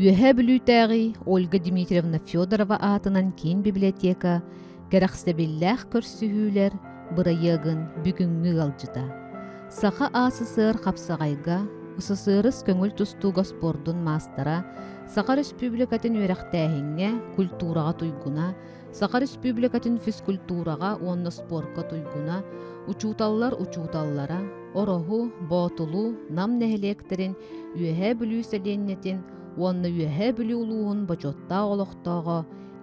Үөһээ Бүлүүтээҕи Ольга Дмитриевна Федорова аатынан киин библиотека кэрэхсэбиллээх көрсүһүүлэр бырайыагын бүгүҥҥү ыалдьыта. Саха АССР хапсаҕайга СССР көҥүл тустууга спордун маастара, Саха Республикатын үөрэхтээһиҥҥэ, культураҕа туйгуна, Саха Республикатын физкультураҕа уонна спорка туйгуна, учууталлар учууталлара, Ороһу, Боотулуу, Нам нэһилиэктэрин, Үөһээ Бүлүү сэлиэнньэтин уонна Үөһээ Бүлүү улууһун бочуоттаах олохтооҕо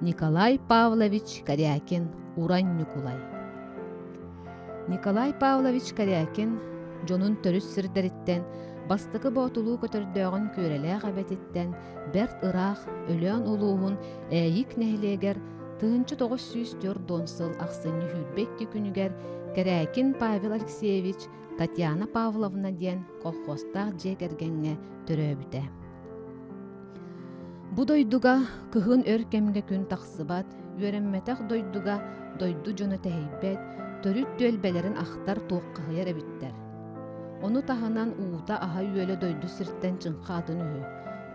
Николай Павлович Корякин, Уран Ньукулай. Николай Павлович Корякин дьонун төрүт сирдэриттэн, бастакы Боотулуу көтөрдөөҕүн Күөрэлээх эбэтиттэн бэрт ыраах Өлөөн улууһун Ээйик нэһилиэгэр 1940 сыл ахсынньы 22 күнүгэр Кэрээкин Павел Алексеевич Татьяна Павловна диэн колхозтаах дьиэ кэргэҥҥэ төрөөбүтэ. Бу дойдуга кыһын өр кэмҥэ күн тахсыбат, үөрэммэтэх дойдуга дойду дьоно тэһийбэт, төрүт түөлбэлэрин ахтар туоххаһыйар эбиттэр. Ону таһынан уута аһа-үөлэ дойду сиртэн чыҥха атын үһү.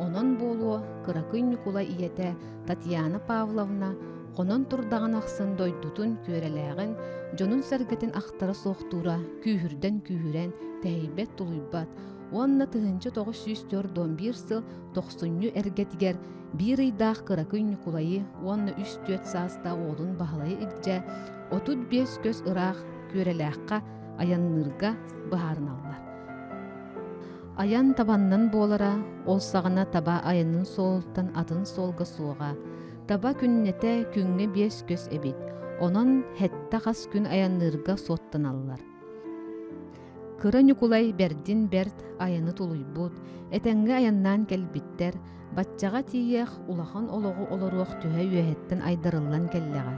Онон буолуо, кыракый Ньукулай ийэтэ Татьяна Павловна хонон турдаҕын ахсын дойдутун күөрэлээҕин, дьонун-сэргэтин ахтара суохтуура күүһүрдэн күүһүрэн, тэһийбэт-тулуйбат уонна 1941 сыл тохсунньу эргэтигэр биир ыйдаах кыракый Ньукулайы уонна үс-түөрт саастаах уолун Баһылайы илдьэ 35 көс ыраах Күөрэлээххэ айанныырга быһаарыналлар. Айан табаннан буолара, ол саҕана таба айанын суолуттан атын суолга суоҕа. Таба күннэтэ күҥҥэ биэс көс эбит, онон сэттэ хас күн айанныырга суоттаналлар. Кыра Ньукулай бэрдин бэрт айаны тулуйбут, этэҥҥэ айаннаан кэлбиттэр, баччаҕа тиийиэх улахан олоҕу олоруох түһэ үөһэттэн айдарыллан кэллэҕэ.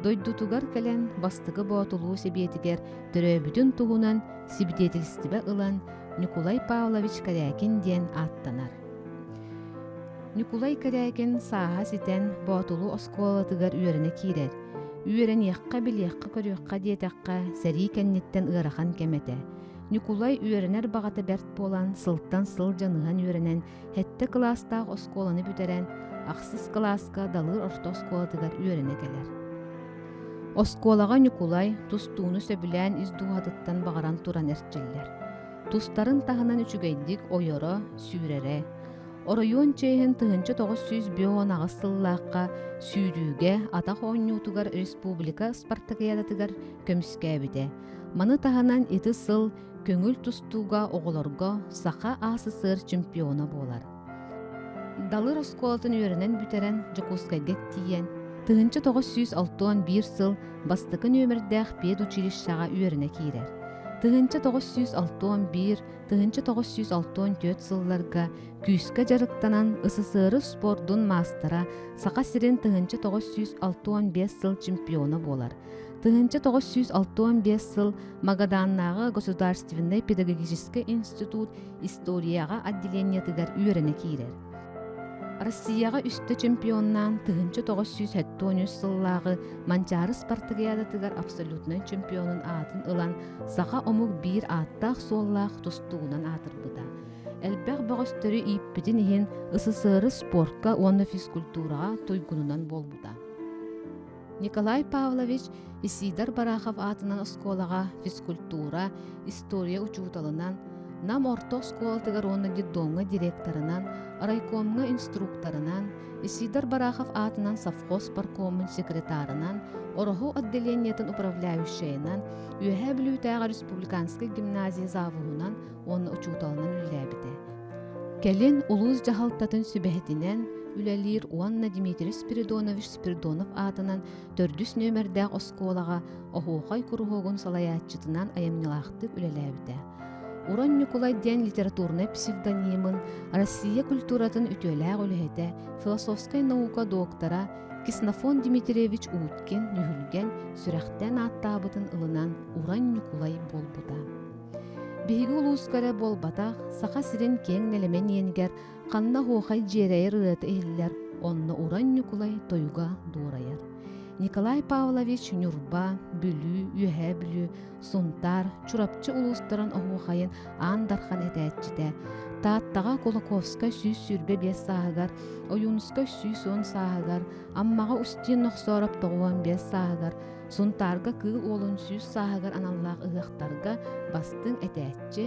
Дойдутугар кэлэн бастакы Боотулуу сэбиэтигэр төрөөбүтүн туһунан сибидиэтилистибэ ылан Ньукулай Павлович Корякин диэн ааттанар. Ньукулай Корякин сааһа ситэн Боотулуу оскуолатыгар үөрэнэ киирэр. Үөрэниэххэ, билиэххэ-көрүөххэ диэтэххэ, сэрии кэнниттэн ыарахан кэм этэ. Ньукулай үөрэнэр баҕата бэрт буолан, сылтан сыл дьаныһан үөрэнэн, сэттэ кылаастаах оскуоланы бүтэрэн, ахсыс кылааска Далыр орто оскуолатыгар үөрэнэ кэлэр. Оскуолаҕа Ньукулай тустууну сөбүлээн ис дууһатыттан баҕаран туран эрчиллэр. Тустарын таһынан үчүгэйдик ойоро, сүүрэрэ. Оройуон чиэһин 1958 сыллаахха сүүрүүгэ атах оонньуутугар республика спартакиадатыгар көмүскээбитэ. Маны таһынан ити сыл көҥүл тустууга оҕолорго Саха АССР чемпиона буолар. Далыр оскуолатын үөрэнэн бүтэрэн Дьокуускайга тиийэн, 1961 сыл бастакы нүөмэрдээх педучилищеҕа үөрэнэ киирэр. 1961 1964 сылларга күүскэ дьарыктанан СССР спордун маастара, Саха сирин 1965 сыл чемпиона буолар. 1965 сыл Магаданнааҕы государственнай педагогическай институт историяҕа отделениетыгар үөрэнэ киирэр. Россияҕа үстэ чемпионнаан 1973 сыллааҕы Манчаары спартакиадатыгар абсолютнай чемпионун аатын ылан саха омук биир ааттаах-суоллаах тустуугунан аатырбыта. Элбэх бөҕөстөрү ииппитин иһин СССР спортка уонна физкультураҕа туйгунунан буолбута. Николай Павлович Исидор Барахов аатынан оскуолаҕа физкультура, история учууталынан, Нам орто оскуолатыгар уонна детдомҥа директорынан, райкомҥа инструкторынан, Исидор Барахов аатынан совхоз паркомун секретарынан, Ороһу отделениетын управляющайынан, Үөһээ Бүлүүтээҕи республиканскай гимназия завуһунан уонна учууталынан үлэлээбитэ. Кэлин улуус дьаһалтатын сүбэһитинэн үлэлиир уонна Дмитрий Спиридонович Спиридонов аатынан төрдүс нүөмэрдээх оскуолаҕа оһуохай куруһуогун салайааччытынан айымньылаахтык үлэлээбитэ. Уран Ньукулай диэн литературнай псевдонимын Россия культуратын үтүөлээх үлэһитэ, философскай наука доктора Ксенофон Дмитриевич Уткин Нүһүлгэн сүрэхтээн ааттаабытын ылынан Уран Ньукулай буолбута. Биһиги улууска эрэ буолбатах, Саха сирин киэҥ нэлэмэн иэнигэр ханна оһуохай дьиэрэйэр ырыата иһиллэр, онно Уран Ньукулай тойуга дуорайар. Николай Павлович Ньурба, Бүлүү, Үөһээ Бүлүү, Сунтаар, Чурапчы улуустарын оһуохайын Аан Дархан этээччитэ. Тааттаҕа Кулаковскай 125 сааһыгар, Ойуунускай 110 сааһыгар, Аммаҕа Устин Нохсоороп 95 сааһыгар, Сунтаарга Кыыл Уолун 100 сааһыгар аналлаах ыһыахтарга бастыҥ этээччи,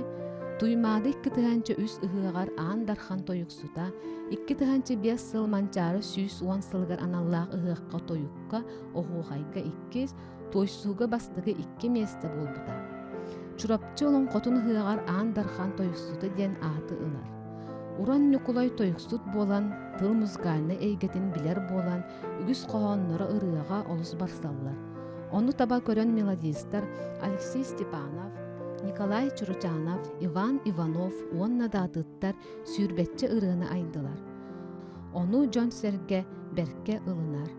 Туймаада 2003 ыһыаҕар Аан Дархан тойуксута, 2005 сыл Манчаары 110 сылыгар аналлаах ыһыахха тойукка, оһуохайга иккис, туойсууга бастакы икки миэстэ буолбута. Чурапчы олоҥхотун ыһыаҕар Аан Дархан тойуксута диэн ааты ылар. Уран Ньукулай тойуксут буолан, тыл музыкальнай эйгэтин билэр буолан, үгүс хоһоонноро ырыаҕа олус барсаллар. Ону таба көрөн мелодистар Алексей Степанов, Николай Чуручанов, Иван Иванов уонна да атыттар сүүрбэччэ ырыаны айдылар. Ону дьон-сэргэ бэркэ ылынар.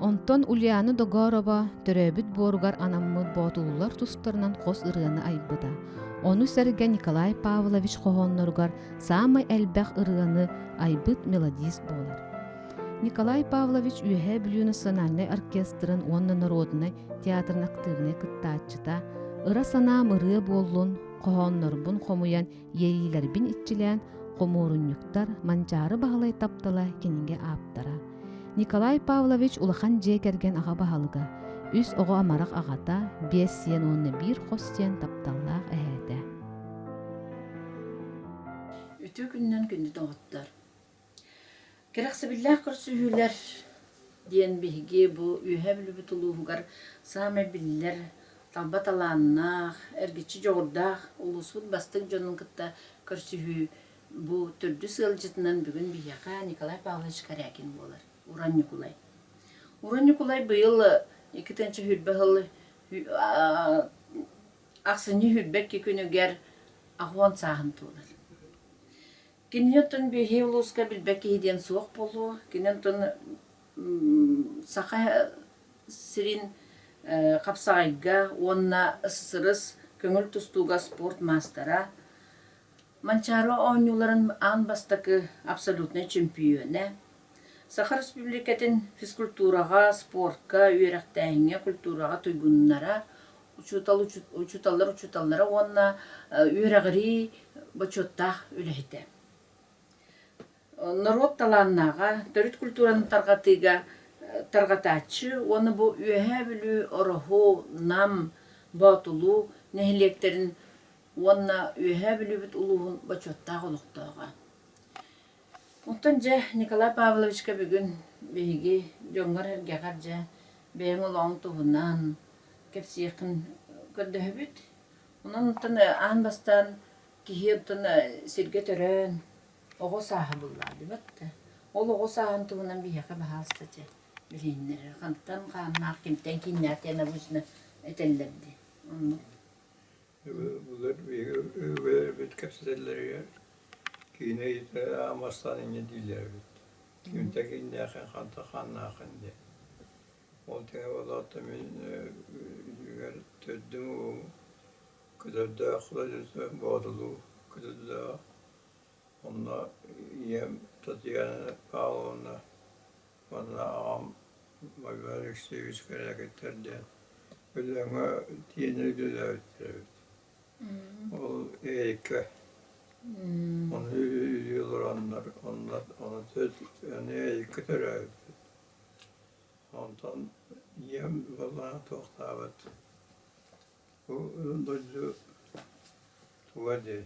Онтон Ульяна Догорова төрөөбүт буоругар анаммыт боотулулар тустарынан хос ырыаны айбыта. Ону сэргэ Николай Павлович хоһоонноругар саамай элбэх ырыаны айбыт мелодист буолар. Николай Павлович Үөһээ Бүлүү национальнай оркестрын уонна норуодунай театрын актыыбынай кыттааччыта, ыра санаам ырыа буоллун, хоһооннорбун хомуйан иэйиилэрбин иччилээн хомуурунньуктар Манчаары Баһылай таптала кинигэ ааптара. Николай Павлович улахан дьиэ кэргэн аҕа баһылыга, үс оҕо амарах аҕата, биэс сиэн уонна биир хос сиэн тапталлаах эһээтэ. Үтүө күнүнэн күндү доҕоттор! Кэрэхсэбиллээх көрсүһүүлэр диэн биһиги бу Үөһээ Бүлүүбүт улууһугар саамай биллэр, талба талааннаах, эргиччи дьоҕурдаах улууспут бастыҥ дьонун кытта көрсүһүү бу төрдүс ыалдьытынан бүгүн биһиэхэ Николай Павлович Корякин буолар, Уран Ньукулай. Уран Ньукулай быйыл 2020 сыл ахсынньы 22 күнүгэр 80 сааһын туолар. Кинини оттон биһиги улууска билбэт киһи диэн суох буолуо. Кини онтон Саха сирин хапсаҕайга уонна СССР көҥүл тустууга спорт маастара, Манчаары оонньууларын аан бастакы абсолютнай чөмпүйүөнэ, Саха Республикатын физкультураҕа, спортка, үөрэхтээһиҥҥэ, культураҕа туйгуннара, учуутал учууталлар учууталлара уонна үөрэҕирии бочуоттаах үлэһитэ. Норуот талааннааҕа, төрүт культураны тарҕатыыга тарҕатааччы уонна бу Үөһээ Бүлүү, Ороһу, Нам, Боотулуу нэһилиэктэрин уонна Үөһээ Бүлүүбүт улууһун бочуоттаах олохтооҕо. Оттон дьэ Николай Павловичка бүгүн биһиги дьоҥҥор-сэргэҕэр дьэ бэйэҥ олоҕуҥ туһунан кэпсиэххин көрдөһөбүт. Онон оттон аан бастаан киһи оттон сиргэ төрөөн оҕо сааһа буллаабыт да. Ол оҕо сааһын туһунан биһиэхэ баһаалыста чэ билиһиннэрэр. Хантан хааннаах, кимтэн кииннээх диэн обычно этэллэр дии. Оннук. Былыр биһиги өбүгэлэрбит кэпсэтэллэригэр киинэ ыйыта аан инньэ дииллэр эбит. Кимтэн кииннээххин, хантан хааннааххын диэн. Ол тэҥэ буоллаҕына мин үгэр төрдүм уум Көтөрдөөх Боотулуу Көтөрдөөх онно ийэм Татьяна Павловна уонна аҕам Владимир Алексеевич Корякиттар диэн Өлөөҥҥө тиэнэ үлэлээбиттэр эбит. Ол Ээйиккэ ону үлэлии олороннор онно ону Ээйиккэ төрөөбүппүт. Онтон ийэм буоллаҕына туохтаабыт Бу дойду туга диэй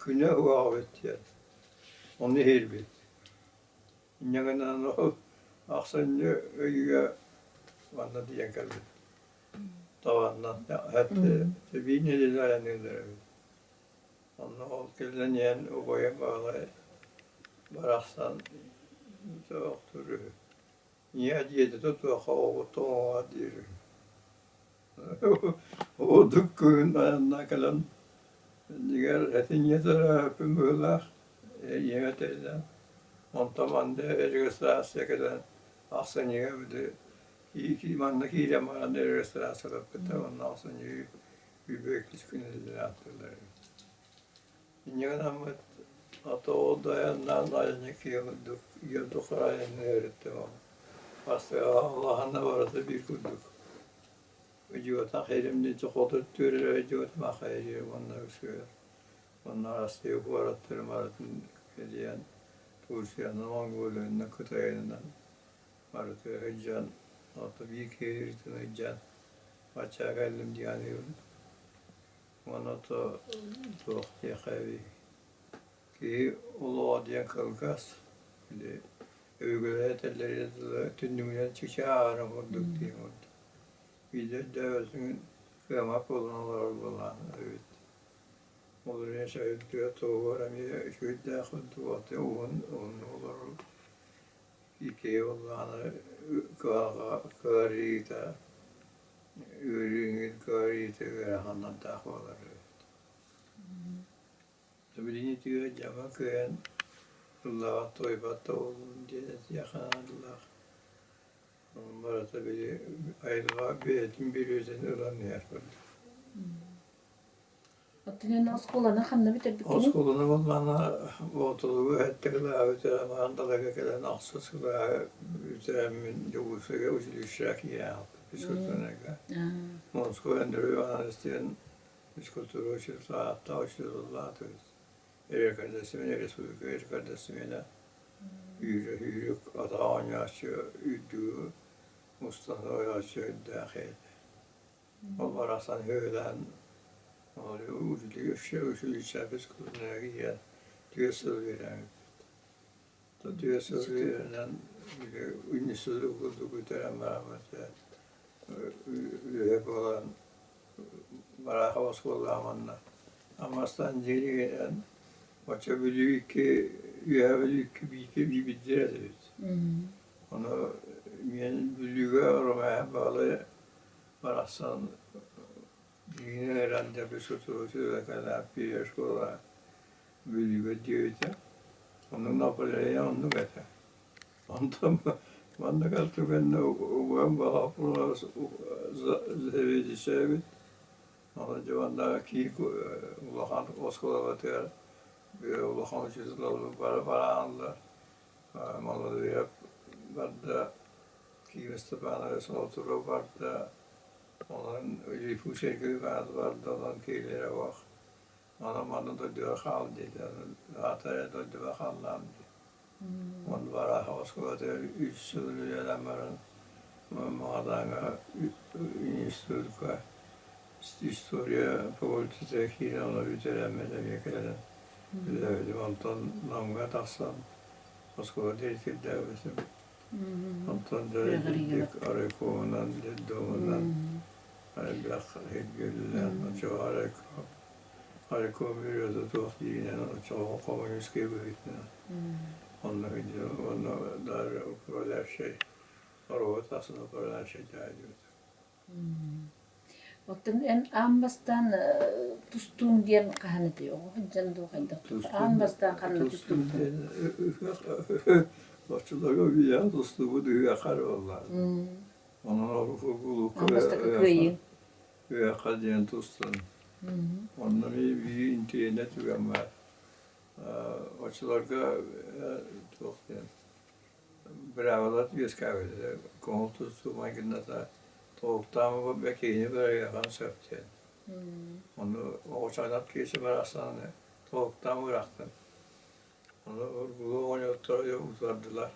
күнэ уһаабыт диэн ону иһирбит. Инньэ гынан ол ахсынньы ыйга манна тиийэн кэлбит. Табаннан биир нэдиэлэ айанныыллар эбит. Онно ол кэлэн иһэн убайым Баһылай барахсан туохтуур үһү ийэ дьиэтэ тутуохха оҕото оҥоҕо диир үһү. Ордук күһүн айаннаан кэлэн иннигэр этиҥҥэ төрөөбүппүн быһыылаах ийэм этэринэн онтон манна регистрация кэлэн ахсынньыга били манна киирэн баран регистрациялаппыта уонна ахсынньы Үбүөккүс күнүнэн ааттыыллар эбит. Инньэ гынаммыт ата ол да айаннаан айанньа киһи курдук ийэ тухары айанныыр эбиттэр ол. Бастакы улаханна барыта биир курдук. Өдьүөтэх иримни дьохоту түөрэ өдьүөтмах эйи уонна үсүөр уонна Россия куораттарын барытын кэлиэн Турциянан, Монголиянан, Кытайынан барыты сылдьан, ото биир киһи сылдьан бачча кэллим диэн Уонна то туох диэххэ эбий киһи олоҕо диэн кылгас, били өбүгэлэр этэллэригэр дылы түннүгүнэн чычааҕарын курдук диэн курдук. Биирдэ өйдөөбөтүҥ кыаммат буолан олорор буоллаҕына эбит. Ол иһин сөйүлтүө туһугар эмиэ үчүгэйдээх курдук аты уһун уһуннук олорор киһи буоллаҕына кыһалҕа кыарыйыыта Үөрүүҥүн көрүүтэ ыараханнардаах буолар эбит. Билигин үтүө дьаҥа кыайан ыллаҕа туойбат да буоллун диэн этиэххэ наадалаах. Барыта били айылҕа бэйэтин бүрүөтүн ылан иһэр курдук. Оттон эн оскуоланы ханна бүтэрбиккиний? Оскуоланы буоллаҕына Боотулугу сэттэ кылааһы бүтэрэн баран Далайга кэлэн ахсыс кылааһы бүтэрэммин Дьокуускайга училищеҕа киирэн хаалбыт физкультурнайга. Москва Андрей Иванович диэн физкультура учителя ааттаах учууталлаатыбыт. Рекордсмен республика рекордсмена үүрэ-үүрүк атах оонньооччу үрдүгү устан ойооччу үрдээх этэ. Ол барахсан үһүлээн училище физкультурнайга киирэн түөрт сыл үөрэммиппит. Түөрт сыл үөрэнэн институт курдук бүтэрэн бараммыт үөһэ буолан Барахов оскуолаҕа манна Аммастан дьиэлигинэн оччо Бүлүү икки Үөһээ Бүлүү икки бииргэ биирдэр этибит. Ону миэн Бүлүүгэ Ромео Баҕалай барахсан дьиҥинэн эрэн дьэ сутуру школа Бүлүүгэ диэбитэ. Онно направление оннук этэ. Онтон манна түгэннэ убайым Баҕаппын заведующай эбит. Онон дьэ манна киин улахан оскуолабытыгар улахан учууталлар бары барааннар Молодоев барда, Ким Степанович Солотуров барда, онон Якутскайга барда, онон киирэрэ суох. Онон манна дойдуга хаал диэтэ, аата эрэ дойдуга хааллаам дии. Онно Барахов оскуолатыгар үс сыл үлэлээн баран Магадаҥҥа институтка история факультета киирэн онно бүтэрэммин эмиэ кэлэн үлэлээбитим. Онтон Намҥа тахсан оскуола дириэктэрдээбитим. Онтон дьэ райкомунан, детдомунан элбэх сиргэ үлэлээн оччоҕо райком райком бюрота туох дииринэн оччоҕо коммунистскай быһыытынан онно онно даже управляющай робот тахсан управляющай дьаһайбыт. Оттон эн аан бастаан тустууҥ диэн хаһан этэй? Оҕо сылдьан дуу хайдах Аан бастаан ханна тустубутуҥ? Оччолорго биһиэхэ тустуубут ыһыахха эрэ буоллаҕа. Онон Аан бастакы кыайыы. Ыһыахха диэн тустан. Онно биир интиэнэ түгэн баар. Оччолорго туох диэн быраабылат үөскээбитэ көҥүл тустуу майгынната тобуктаама бэкиини бырайыахан сөп диэн. Ону оҕочоонох киэсэ барахсаны тобуктаан бырахтым. Ону ургулу оҕонньоттор утардылар.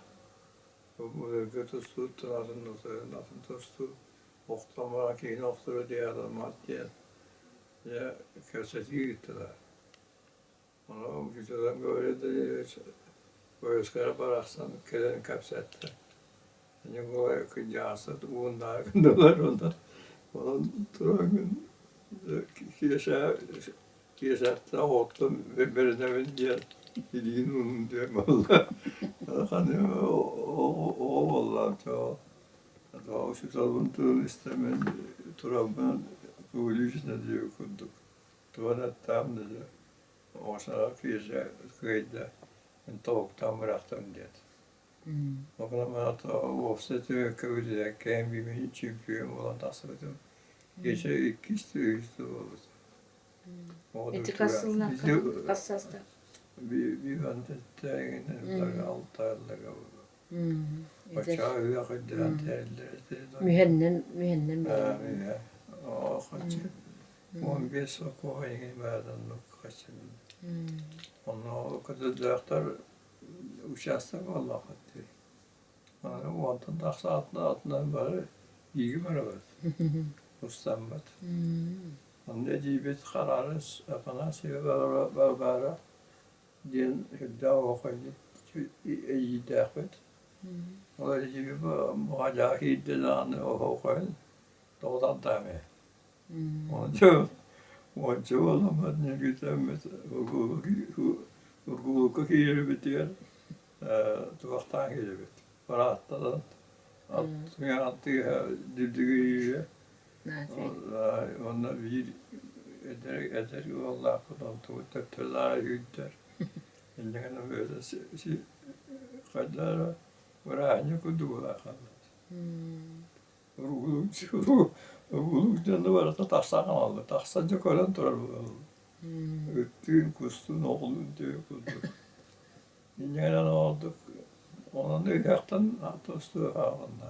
Былыргы тустууттан атын атын тустуу охтон баран киһини охторо диэн диэн дьэ кэпсэтии ыыттылар. Ону учууталым говорит Боюскара барахсан кэлэн кэпсэттэ. Ньукулай кырдьаҕастар ууннаах гыннылар онон онон тураҥҥын Киэсэ Киэсэттэн оҕоттон бэринэбин диэн илиин уунун диэн буолла. Ханыы оҕо буоллаҕым учууталбын тылын истэммин турабын публично диэбит курдук Тугун аттаам да оҕосоҕо киирсэ кыайда, мин тобуктаан бырахтым диэт. Ол уопсай түмүккэ билиэккээн биир чемпион буолан тахсыбытым. Киэсэ иккис үһүс да буолбут. Ити хас сыллаахха хас саастаах? Биир антыттааҥҥын алтааллага буолуо. Оччоҕо ыһыах үрдүнэн тэриллэр Мүһэннэн мүһэннэн буолар. Хаччы 15 сокуоха иҥин баарданнык хаччы. Онно көтөллөөхтөр учаастак буоллахпыт дии. Аны уонтан тахса атынан бары бииргэ барабыт. Устаммыт. Онно эдьиийбит Хараарыс Афанасьева Варвара диэн үрдээх оһохойдьут эдьиийдээхпит. Ол эдьиийбит муһадьаҕа киирдэ даҕаны оһохойун тоҕо тартаамый. Уонча уонча буоламмыт ньиргитэммит ургулукка киирэрбитигэр туохтаан киирэбит парааттанан ат тыаһа дибдигириирэ уонна биир эдэр эдэр уоллаахпыт онтубут төптөрү үүрдэр инньэ гынан бэйэтэ хайдах эрэ бырааһынньык курдук улааханнар Ургулук дьоно барыта тахсан хаалла. Тахсан дьэ көрөн турар буолаллар. Ыттыын, кустуун, оҕолуун диэки курдук. Инньэ гынан оҕолдук онон ыһыахтан тосту ыһааҕынна.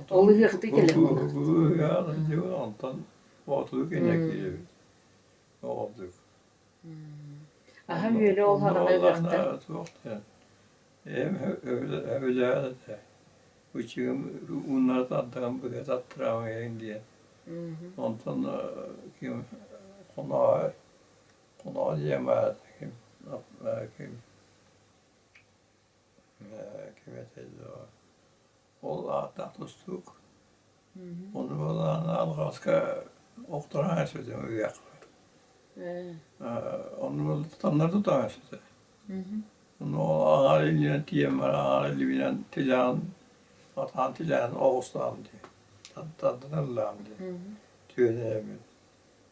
Ол ыһыахтыы кэлэн буолар. Ыһыаҕын диэн онтон боотулу кэннэ киирэбит. Оҕолдук. Аһа үөлэ ол хаҕана ыһыахтар. Туох диэн Эһэм өбүлээн этэ, ычыгым ууннара тардыган быһа таттараамайыҥ диэн. Онтон ким хоноо хоноо диэн баар ким ким ким этэй дуо ол ааттаах тустуук. Ону буоллаҕына алҕаска охторон ааспытым ыһыахха. Ону таҥнары тутан ааспыта. Ону аҥаар илиинэн тиийэн баран, аҥаар илиибинэн тилэҕин, атаҕын тилэҕин оҕустаҕым дии. Тардан ыллаҕым дии. Түөнэйэммин.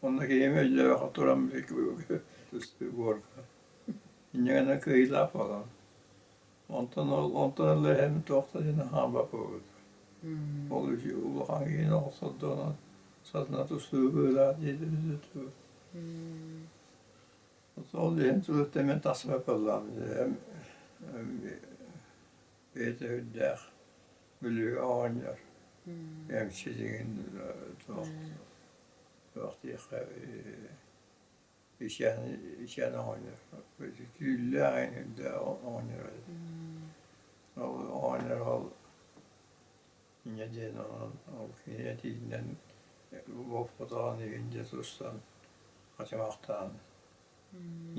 Онно киһим өйдөөбөххө туран түстүү буорга. Инньэ гынан кыайыылаах буолан. Онтон ол онтон ыла эһэм туох да диэн хаалбат буолбут. Ол улахан киһини охсордоҕуна сатана тустуу быһыылаах диэтэ Ол иһин тылыттан мин тахсыбат буоллаҕым. Эһэм бэйэтэ үрдээх Бүлүүгэ оҕонньор эмчитигин туох туох диэххэ ичээн ичээн оҕонньор түүллээх үрдээх оҕонньор этэ. Ол оҕонньор ол инньэ диэн онон ол кини этиитинэн буолбатаҕын иһин дьэ тустан хачымахтаан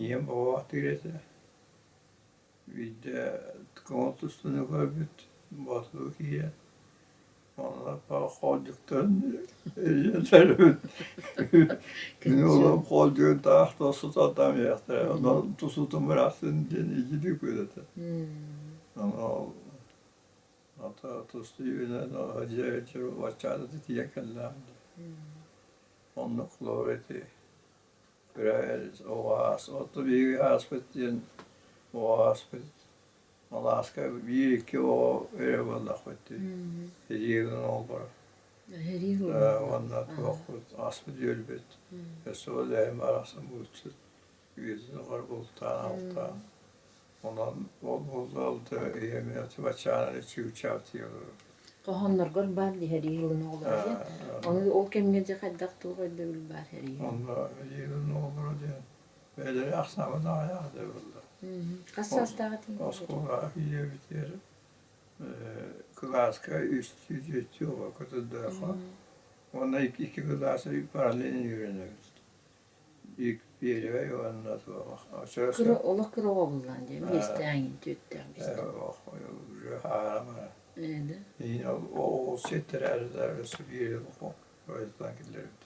ийэм бобоохтуур этэ. Биирдэ көҥүл тустууну көрбүт боотулуу киһи онно хоолдьуктарын өйүөн Мин олом хоолдьугун таах тосу сатаан иһэхтэрэ онон тусутун бырахсын диэн илдьитик этэ. Онон ата тустуу үүнэн дьиэ баччаата тиийэн кэллэҕим дии. Оннук холобур ити Оҕо Отто биһиги ааспыт диэн оҕо ааспыт алааска биир-икки оҕо эрэ буоллахпыт дии. Эдьиийин оҕолоро. Уонна туохпут аспыт үөлбүт. Өссө ол эһэм барахсан булчут үйэтин тухары бултаан алтаан. Онон ол булда ийэм баччаан чыычаах тиийэн олорор. Хоһоонноргор баар дии сэрии сылын оҕолоро диэн. Ону ол кэмҥэ дьэ хайдах туох өйдөбүл баар сэрии Онно сэрии сылын оҕолоро диэн бэйэлэрэ ахсаабат аҕыйах этэ буолла. Хас саастаах этиҥ? Оскуолаҕа киирэрбитигэр кылааска үстүү түөртүү оҕо көтөрдөөххө уонна икки кылаас параллельно үөрэнэбит. Первэй уонна туох Кыра олох кыра оҕо буллаан дии биэстээх түөртээх биэстээх. Уже хаама. Ол сиэттэрээр өссө биир хойутаан киллэрбит.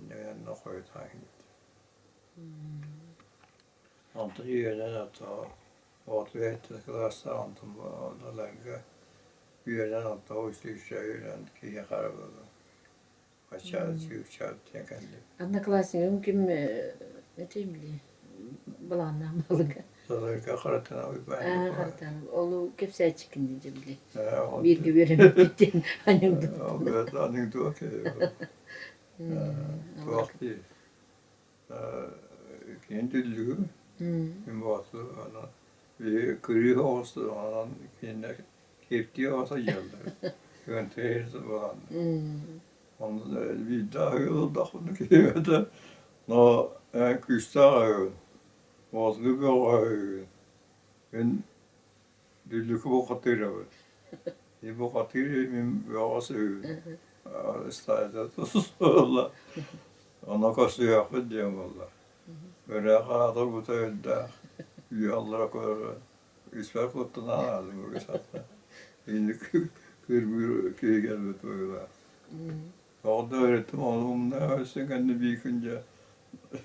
Наверное, хойутаан кэлбит. Онтон үөрэнэн ото оту кылаастаах онтон даларга үөрэнэн онто училище үөрэнэн киһиэхэ эрэ буолла. Одноклассникым ким этим били былааннаах балыга. Салайга Харатана Уйбаан. Харатана. Ол кэпсээччиккин дии били. Бииргэ үөрэммиппит диэн анекдот. Анекдот. Туох дии. Кини дүллүгү мин бооту онон биһи кырыы оҕусту онон кинилэр киэптии оҕо сылдьаллар. Кыантыыр буолан. Онно биирдэ аһыы олордохпуна киһи но эн күүстээх аһыыбын, уоллуу бөҕө аһыыбын. Мин Дүллүкү бухатыырабын. И бухатыыр мин бөҕө сыһыыбын. Ыстаайда тусула. Ону көрсүһүөхпүт диэн буолла. Өрөөх аата бута үрдээх. Үөһэ көрө Испэр куттанан аалым үгүс Инник кырбыыр киһи кэлбит быһыылаах. Тоҕо да өрүттүм ону умна өссө кэннэ биир күн дьэ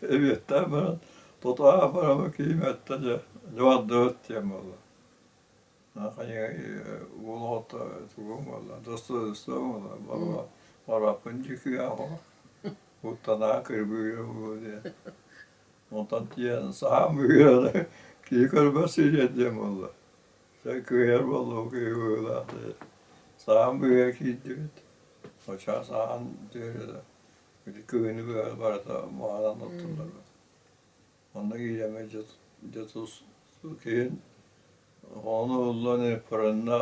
эбиэттээн баран тотоа барама киһим эттэ дьэ дьабардыбыт диэн буолла. Уол оҕото тугум буолла достоинством буолла бараппын дьүкүйэ куттанаа кырбыыра буолуо диэн. Онтон тиийэн саам быһыылаах киһи көрбөт сирэ диэн буолла. Дьэ кыайар буоллум киһи быһыылаах диэн. Саам быыһа киирдибит. Оччоҕо саан түөрэ ити кыһыны быһа барыта маһынан оттулларбыт. Онно киирэммит дьэ дьэ тус киһин ону ылла ньыппарынна,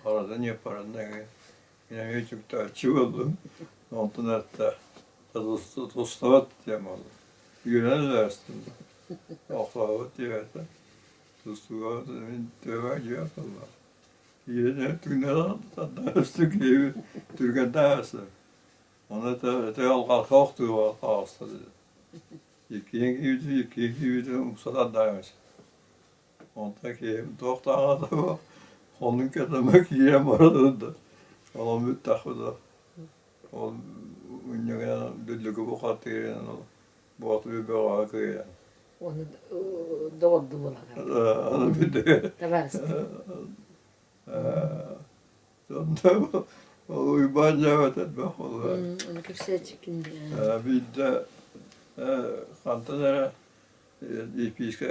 харата ньыппарынна эҥин. Мин эмиэ үтүктээччи буоллум. Онтон эттэ тустабат диэн буолла. Үөрэн элээрстим. Охсообут диэбэтэ. Тустууга мин төбө дьиэ буолла. Киирэн түҥнэри киһи түргэннээх астым. Ону этэ алҕаска охтууга таҕыста диэн. Иккиэн киирбитим, иккиэн киирбитим умса тардаамыс. Онтон киһим туох даҕаны суох, оннун кэтэмэ киирэн баран да, онон бүттэхпит да. Ол мунньугунан Дүллүкү бухатыырынан ол Боотуру бөҕөҕө кыайан. Оны доҕордуу буолаллар. Аны бүтэ. Табаарыстыы. Ол Уйбаан дьээбэт элбэх буолла. Оны кэпсээччиккин Биирдэ хантан эрэ Епискэ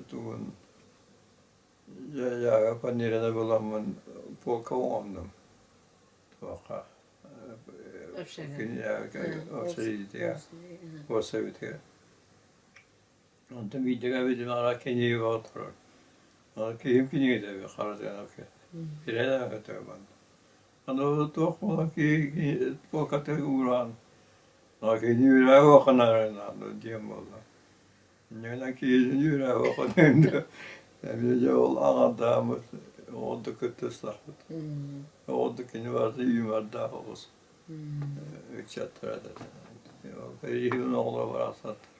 тугун дьаага панеланы буламмын полка оҥордум туохха общежитиеҕа куорсабытыгар Онтон биирдэ кэлбитим аҕа кинигэ турар. Киһим кинигэтэ хара Ирэлээхэтэ манна. Аны туох буолан киһи полкатыгар уураан кини үөрээҕи уханаарынаан диэн буолла. Инньэ киһини үөрээҕи уханыында эмиэ дьэ ол аҕардааммыт оҕолорду кыттыстахпыт. Оҕолорду кини барыта юмордаах оҕус ыччаттара этэ. Кэлииһин оҕолоро барахсаттар.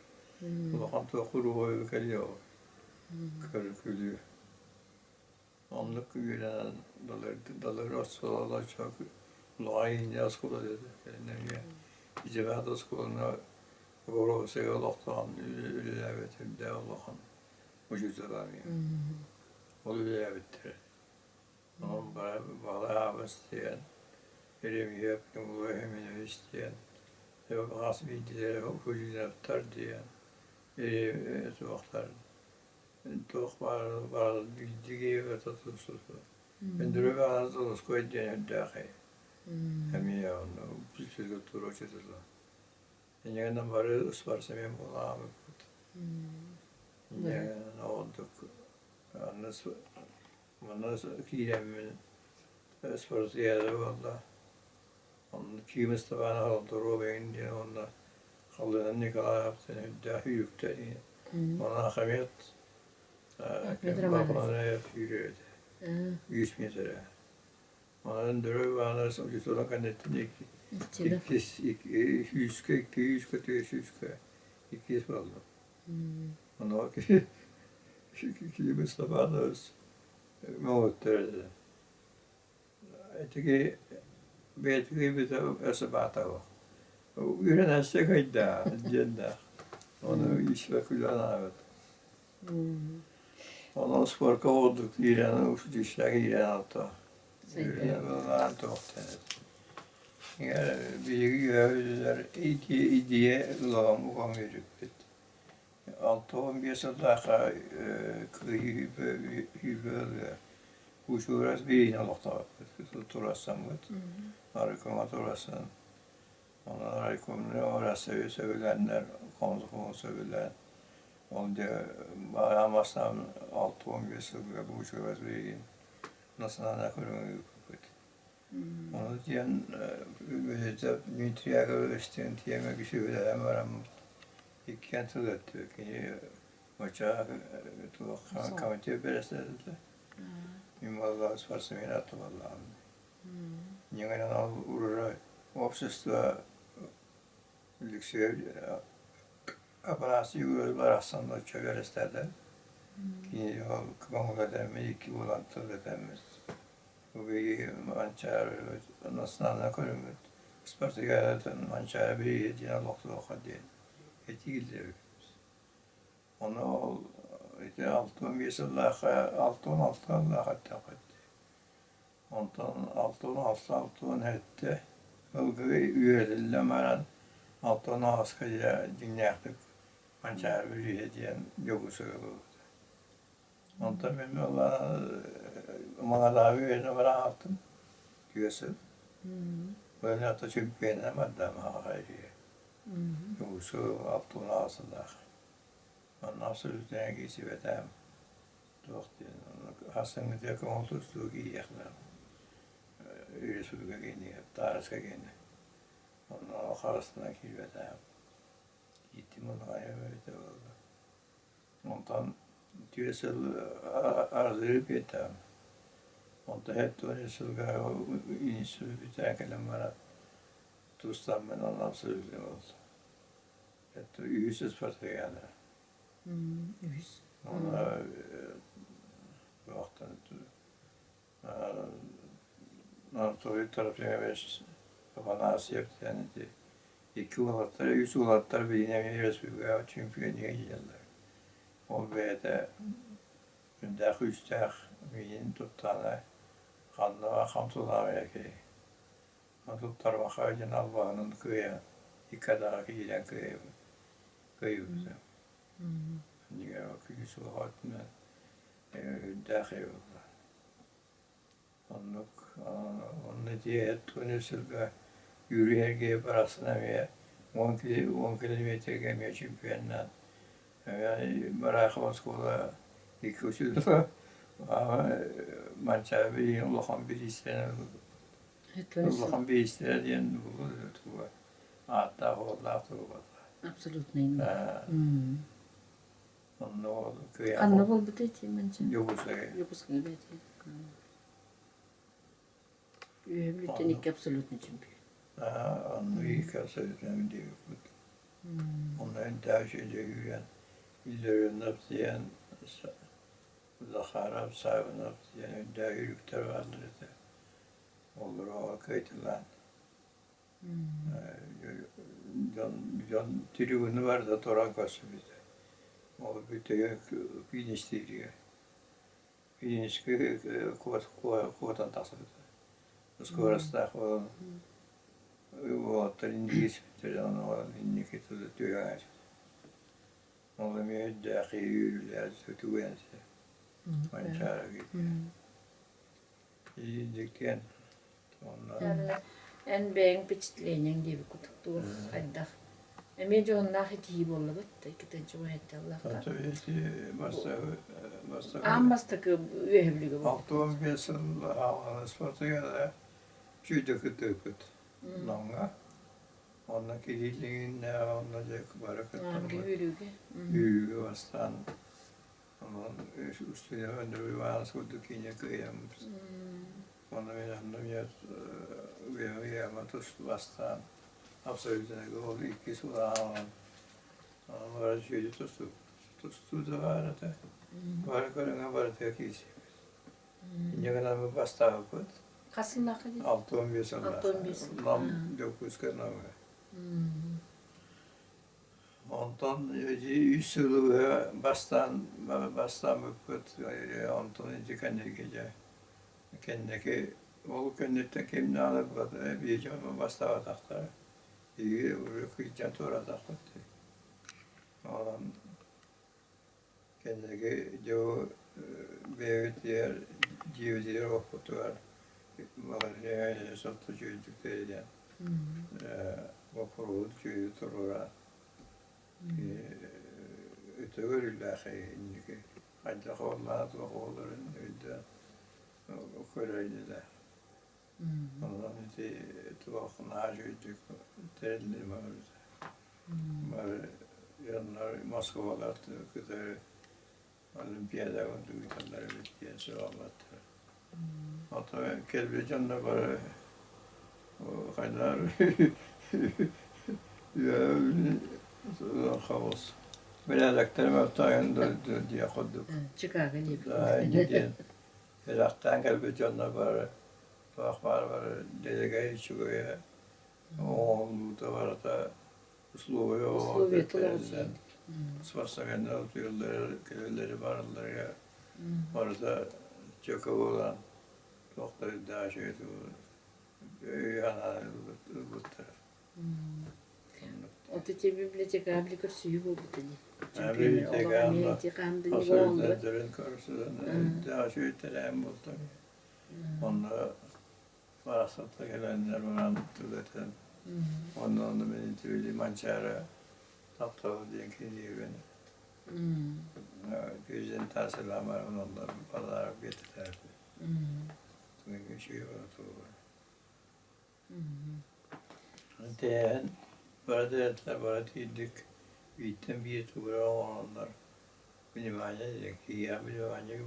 Улахан туох куруһуойу кэлиэ ол көрү-күлүү. Оннук үөрэнэн далыр оскуолалар улахан инньэ оскуола этэ. Кэлин эмиэ Ижеват оскуоланы Боруосайга олохтоон үлэлээбит үрдээх улахан учуутала эмиэ. Ол үлэлээбиттэрэ. Онон Баҕалаах диэн, Еремеев Николай Семенович диэн, хас биирдиилэрэ Кузьминовтар диэн, суохтар туох баар баар биирдии Өндөрө Толоской диэн үрдээхэй эмиэ онно физкультура учуутала. Инньэ бары спортсмен буолаабыппыт. Инньэ ордук аны манна киирэммин спортсмен буолла. Онно Ким Степанов доруобуйаҥ диэн уонна Халыына Николаев диэн үрдээх үүрүктэр диэн. Онон Ахмед Бапронаев үүрэр этэ. Үс миэтэрэ. Онон Дөрө Иванович учууталын кэнниттэн иккис сүүскэ, икки сүүскэ, түөрт сүүскэ иккис буоллум. Онуоха Ким Степанович мөҕүттэр этэ. Итиги бэйэтигэр өссө баатабы үөрэнээччи кыайда диэннээх. Ону испэ күлэн аабыт. Онон спорка ордук киирэн училищеҕа киирэн алта. Биһиги үөһүлэр идея ылаҕын уган үөрүппүт. 65 сыллаахха кыайыы ылыа Учуурас бириини олохтообуппут турассаммыт, райкома турассан, онон райкомну Россия сөбүлээннэр, комсомол сөбүлээн, ол дьэ аан бастаан 65 сылга Учуурас бириин национальнай көрүҥү ыыппыппыт. Ону диэн бэйэтэ Дмитрий Яковлевичтыын тиэмэ сүбэлэһэн бараммыт иккиэн тыл эттибит. Кини оччо туох комитет бэрэссэдээтэлэ. Мин буоллаҕа спортсмен аты буоллаҕым. Ньыҥанан ол урара общество Лүксүө Апанасий Егорович барахсан оччо бэрэссэдээтэл. Кини ол көҥүл этэммит, икки буолан тыл этэммит. Бу биһиги Манчаары национальнай көрүҥмүт спартакиадатын Манчаары бирииһэ диэн олохтуохха диэн этии киллэрбиппит. Ону ол ити 65 сыллаахха, 66 сыллаах эттэхпит. Онтон 66, 67 ылгыы үөрэтиллэн баран 68-ка дьэ дьиҥнээхтик Манчаары бирииһэ диэн Дьокуускайга буолбута. Онтон мин Маҥадаабы үөрэнэ бараахтым түөрт сыл. Ата чемпионам барда Маҕаҕа Дьокуускай 68 сыллаах. Онно абсолютно киирсибэтэҕим. Туох диэн ахсыҥҥытыгар көҥүл тустуу киириэхтээх. Республика киинигэр, Таараска киинэ. Онно харыстана киирбэтэҕим. Ииттим улахан эбитэ буолла. Онтон түөрт сыл арыгы биэртэҕим. Онтон 73 сылга институт бүтэрэн кэлэн баран тустаммын онно абсолютно буолла. Это үһүс спартакиада. Үһүс. Онно туохтан Анатолий Трофимович Афанасьев диэн ити икки уолаттар, үс уолаттар билигин эмиэ республикаҕа чемпионига киирэллэр. Ол бэйэтэ сүрдээх күүстээх миигин туттаҕына ханна хам тулаайа киһи. Туттарбаха диэн албаһынан кыайан икки атаҕа киирэн кыайабын кыайбыта. Күүс уоҕа өттүнэн үрдээх буолла. Оннук онно дьиэ туон сылга Юрий барахсан эмиэ 10 километрга эмиэ чемпионнаан Барахов оскуола икки учуутала Манчаары билигин улахан бириистэрин улахан бириистэрэ диэн туга ааттаах уоллаах тугу буолла. Абсолютно. Онно ол кыайан Ханна буолбутай ити Манчаары? Дьокуускайга. Дьокуускайга бэйэтэ. Үөһэ Бүлүүттэн икки абсолютный чемпион. Онно икки абсолютный диэбиппит. Онно энтээх үчүгэй үүрэн Илларионов диэн Захаров, Савинов диэн үрдээх үүрүктэр бааллар этэ. Олору кыайталаан дьон дьон трибуна барыта туран көрсүбүтэ. Ол бүтэһик фиништииргэ финишкэ куотан тахсыбыта. Скоростаах буолан уолаттар инники испиттэр онон инники түһэн ааспыт. Ол эмиэ өйдөөх киһи түгэн Манчаары Ииндиккиэн Эн бэйэҥ впечатлениеҥ диэбит курдук туох хайдах эмиэ дьоһуннаах итии буоллабыт иккитинчи Аан бастакы үөһэ Бүлүүгэ буолбут. 65 сыл спортсмены чүйдэ кыттыыппыт Намҥа. Онно киһилиҥиннээх онно дьэ бары кыттаммыт. Үүрүүгэ. Үүрүүгэ бастаан онон устуйа Андрей Иванович курдук киинэ кыайаммыт. Онно мин онно уйама тус бастаан абсолютно ол иккис улахан бары үчүгэйдик тустуу тустуу да баар этэ. Бары көрүҥэ барытыгар киирсибит. Инньэ гынан бастаабыппыт. Хас сыллаахха дии? 65 сыллаах. 65 сыл. Нам Дьокуускай Намыга. Онтон үс сылы быһа бастаан бастаабыппыт. Онтон ити кэнники дьэ кэнники ол кэнниттэн ким даҕаны биир дьону бастаабатахтара. Биһиги уже кыйдьан туоратахпыт. Онон Кэнники дьыл бэйэбитигэр дьиэбитигэр олохпутугар маҕаһыыҥҥа сотто үчүгэйдик тэрийэн боппуруоһу үчүгэйдик туруоран өтө көрүүлээх инники хайдах уоллаах туох буоларын өйдөөн көрөр инилээх. Онон ити туох наһаа үчүгэйдик тэриллим Бары дьоннор Москвалар кытары Олимпиадаҕа ыыталлар эбит диэн сураҕалаттар. Оттон кэлбит дьоннор бары хайдах хаос бэрээдэктэрэ мөлтөөн диэх курдук. Чикаго диэбит. диэн ыраахтаан кэлбит дьоннор бары туох баар бары дэлэгэй үчүгэйэ оҥоһуллуута барыта условия Условия спортсменнар утуйаллара кэлэллэри баралларыгар барыта чөкө буолан туохтардаах үчүгэй өй-санаа ылбыттара. Вот эти библиотека били көрсүһүү буолбут ини. Библиотека хасырдарын көрсүһэн үчүгэй тэрээһин буолта. Онно Барахсатта кэлэннэр баран түгэтэн онно онно мин ити Манчаары таптала диэн кинигэбин презентациялаан баран онно подарок биэртэлээбит. Үчүгэй баратылар. Тэрээһин бара тэрээттэр бара тиийдик бииртэн биир тугу эрэ оҥороннор внимание диэн киһиэхэ внимание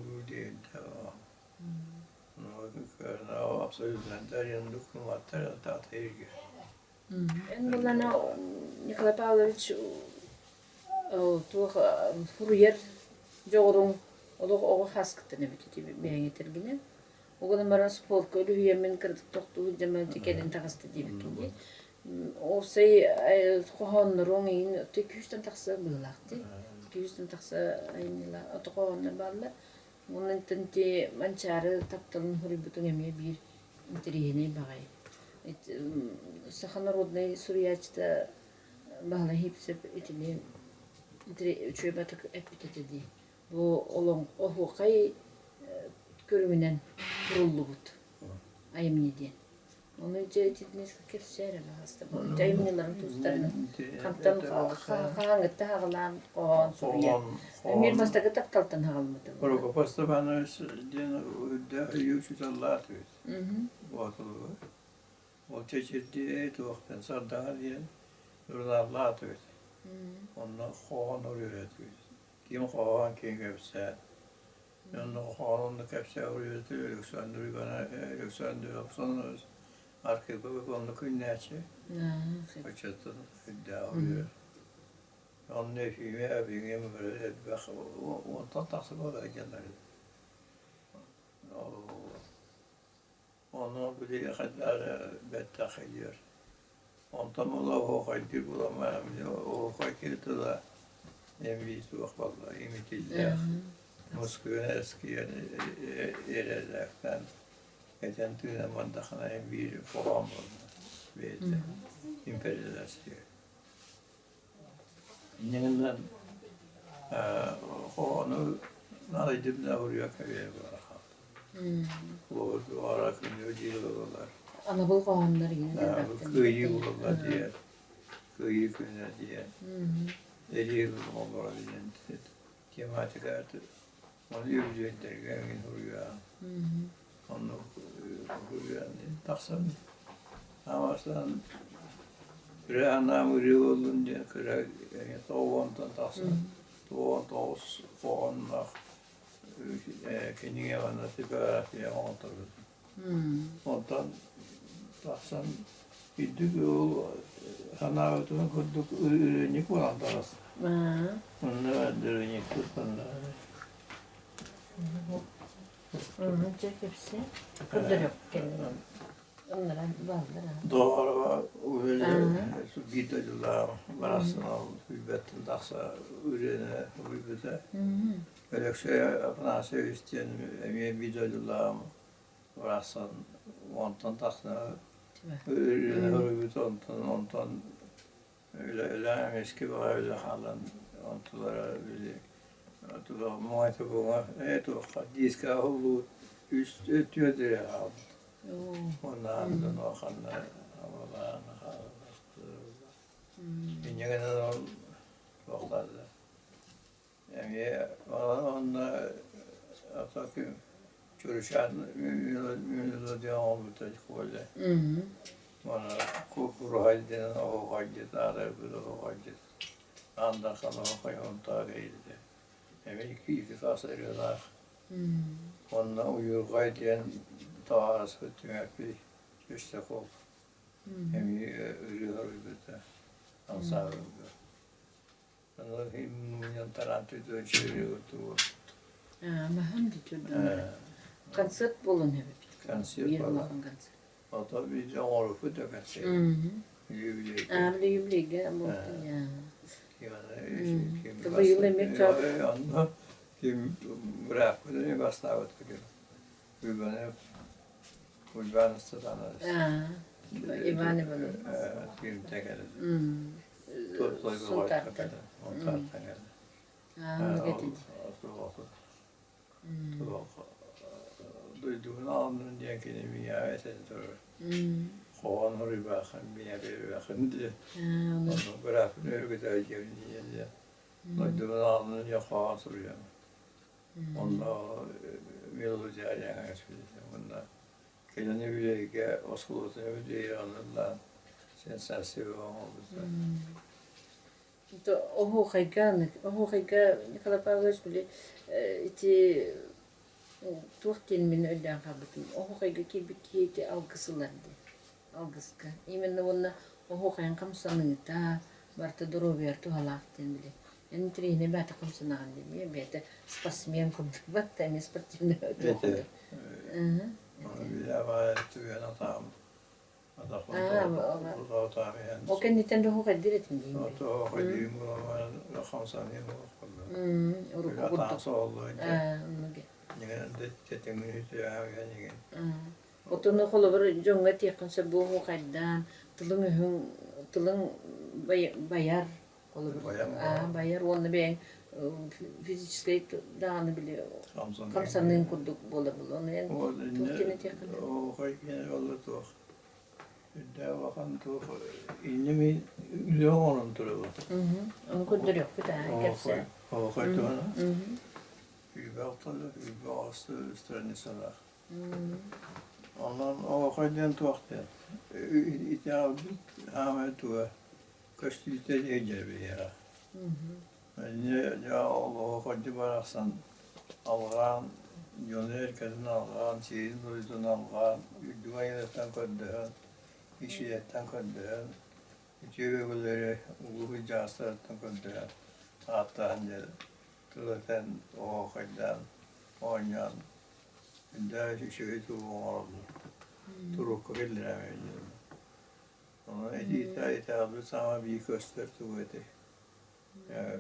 Эн булана Николай Павлович туох суруйар дьоҕуруҥ олох оҕо хаскыттан эбит ити бэйэҥ этэргинэн. Ол баран спортка үлүһүйэммин кыратык тохтуу сылдьаммын ити кэлин таҕыста диэбиккин дии. Уопсай хоһоонноруҥ иһин күүстэн тахса быһыылаах дии. Күүстэн тахса айымньылаах ото хоһооннор бааллар. Уонна ити Манчаары тапталын суруйбутуҥ эмиэ биир интэриэһинэй баҕайы. Саха народнай суруйааччыта Баһылай Сивцев итини үчүгэй батык эппит этэ дии. Бу оһуохай көрүҥүнэн суруллубут айымньы диэн. Ону дьэ итини кэпсээ эрэ баҕаста. Айымньыларын тустарынан хантан хаһааҥҥытта хаҕылаан хоһоон суруйар. Эмиэ бастакы тапталтан хаҕылмытым. Прокопий Степанович диэн үрдээх өйүү учууталлаах эбит. Боотулуга. Ол чэчирдии туохтан сардаҥа диэн журналлаах эбит. Онно хоһоон уруйар этибит. Ким хоһоон, ким кэпсээн. Онно хоһоон кэпсээ уруйар Александр Иванович Александр Александрович Архипов онно күннээччи. Оччоттон үрдээх уруйар. Онно эфиме эбиҥим элбэх уонтан тахса буолар дьоннор. Ону били хайдах эрэ бэттэх илиэр. Онтон ыла оһуохайдыыр буоламмын оһуохай киһи тыла эмиий суох буолла имитиллээх мускуйан эскийэн эрэллээхтэн этэн тыынан бардахына биир хоһоон буолла бэйэтэ империалистия Инньэ гынан ону наадыйдым да уруйа кэбиһэ буолар Холобур, күнү диир буолаллар. Анабыл хоһооннор иҥин Кыайыы буолаллар диэн, кыайыы күнэ диэн, эриэл оҕолоро диэн тематика Ону үбүлүөйдэргэ эҥин уруйаан, оннук уруйаан тахсан аамастан кыра анаам ырыа буоллун диэн кыра тоҕуонтан тахсан 99 хоһоонноох кинигэ уонна типография оҥорторбутум. Онтон тахсан үрдүк ыал санаабытын курдук ырыанньык буолан таҕыста. Онно ырыанньыкпыт онно Дьэ кэпсээ. Көрдөрүөххэ Ыннаран бааллар. Доҕорго биир дойдулаах барахсан ол билбэттэн тахса ырыаны уруйбута. Өлөксөй Афанасьевич диэн эмиэ биир дойдулааҕым барахсан уонтан тахса ырыаны онтон онтон үлэлээн эмискэ баҕа үлэ хаалан онтулара били муҥа буҥа ээ туохха диискэ аһыллыбыт үс түөрт эрэ хаалбыт уонна андын ханна абалаан инньэ гынан ол туохтаата Эмиэ онно Чуручаан мелодия оҥорбута Коля. Уонна Куруһай диэн оһуохайдьыт, аарайбыт оһуохайдьыт Аан Дархан оһуохай Онтоо киһитэ. Эмиэ икки хас ырыалаах. Уонна Уйурҕай диэн табаарыспыт Түмэппий Чистяков эмиэ ырыа суруйбута ансаамбылга. Концерт буолан эбит. Концерт Биир буолла. улахан концерт. Ото видео оҥорбут да концерт. Юбилейга. Аа, били юбилейга буолтун я. Быйыл эмиэ Онно ким бырааппытын бастаабыт ким Уйбанов Уйбан Степанович. Иван Иванович. Кимтэ кэлэн. Сунтаартан. Дойдугун аалнын диэн кини миэхэ этэн турар. Хоһоон хоруйбаахын миэхэ биэрбэхин диэн. Онно бырааппын өргөтөө диэн диэн. Дойдугун аалнын диэн хоһоон суруйан. Онно мелодия уонна Кэлин үбүлүөйгэ оскуолатын үбүлүөйэ аналлаан сенсация оҥорбута. Оһуохайга оһуохайга Николай Павлович били ити туох диэн мин өйдөөн хаалбытым оһуохайга киирбит киһи ити алгыс ылар диэн алгыска именно уонна оһуохайын хамсаныыта барыта доруобуйар туһалаах диэн били эн интэриэһинэй бэйэтэ хамсанаҕын диэн бэйэтэ спортсмен курдук батта эмиэ спортивный Ити Ол кэнниттэн да оһуохайдыыр этим диин. Урукку курдук. Отону холобур дьоҥҥо этиэххин сөп бу оһуохайдаан тылыҥ-өһүҥ тылыҥ байар Холобур, байар уонна бэйэҥ физическэй даҕаны били хамсаныын курдук буолар буолуо. Ону эн туох диэн этиэххиний? Оһуохай киэнэ буолла туох үрдээх улахан туох инньэ мин үлэ оҥорон турабын. Ону көрдөрүөхпүт аа кэпсээ. Оһуохай туһунан Күүбэх тылы, күүбэх страницалаах. Онон оһуохай диэн туох диэн итэҕэлбит аамай туга көстүүтэ диэн биһиэхэ. Инньэ дьэ олоҕу хордьу барахсан алҕаан, дьону эркэтин алҕаан, сиэрин-дойдутун алҕаан, үрдүк айыытыттан көрдөһөн, иччилэртэн көрдөһөн, үтүө өбүгэлэри улуу ыдьаастарыттан көрдөһөн, ааттаһан дьэ тыл этэн, оһуохайдаан, оонньоон, үрдээх үчүгэй тугу оҥороллор. Турукка киллэрэн Онон этиитэ итэҕэлбит саҥа биир көстөр тугу этэй?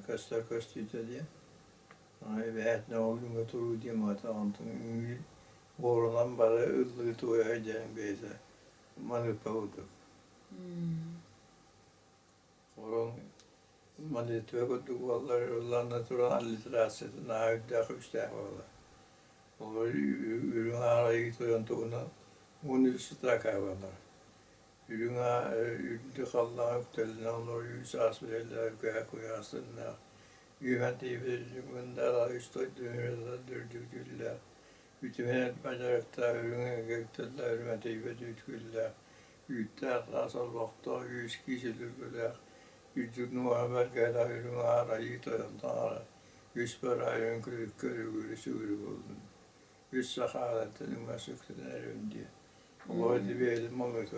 Көстөр көстүүтэ диэн. Ону эбэһээтинэ ол үҥэ туруу диэн барыта онтон үҥүү буорунан бары ыллыы туойа диэн бэйэтэ маныкка курдук. Орон молитва курдук буоллар ылланна туран аллитерацията наһаа үрдээх үстээх буолар. Олор үрүҥ аар тойон туһунан 13 строка буолар. Үрүҥ үрдүк халлаан үктэлинэн олорор үс аас үлэлээх үкээ куйаас тыыннаах үөмэн тиийбит үрдүк мындаала үс дойду үрдүк дьүллээх үтүмэн элбэх дьарыктаах үрүҥ эгэ үктэллээх үрүмэн тиийбэт үүткүллээх үүттээх таас олбохтоох үс киис үлүргүлээх үрдүк нуоһа бэргэһэлээх үрүҥ аар айыы тойон таҥара үс бараайын күлүккэ үрүгүрү сүгүрү буоллун үс саха аатыттан үҥэ сүктэнэн эрэбин диэн Олоо дибиэлин малыта.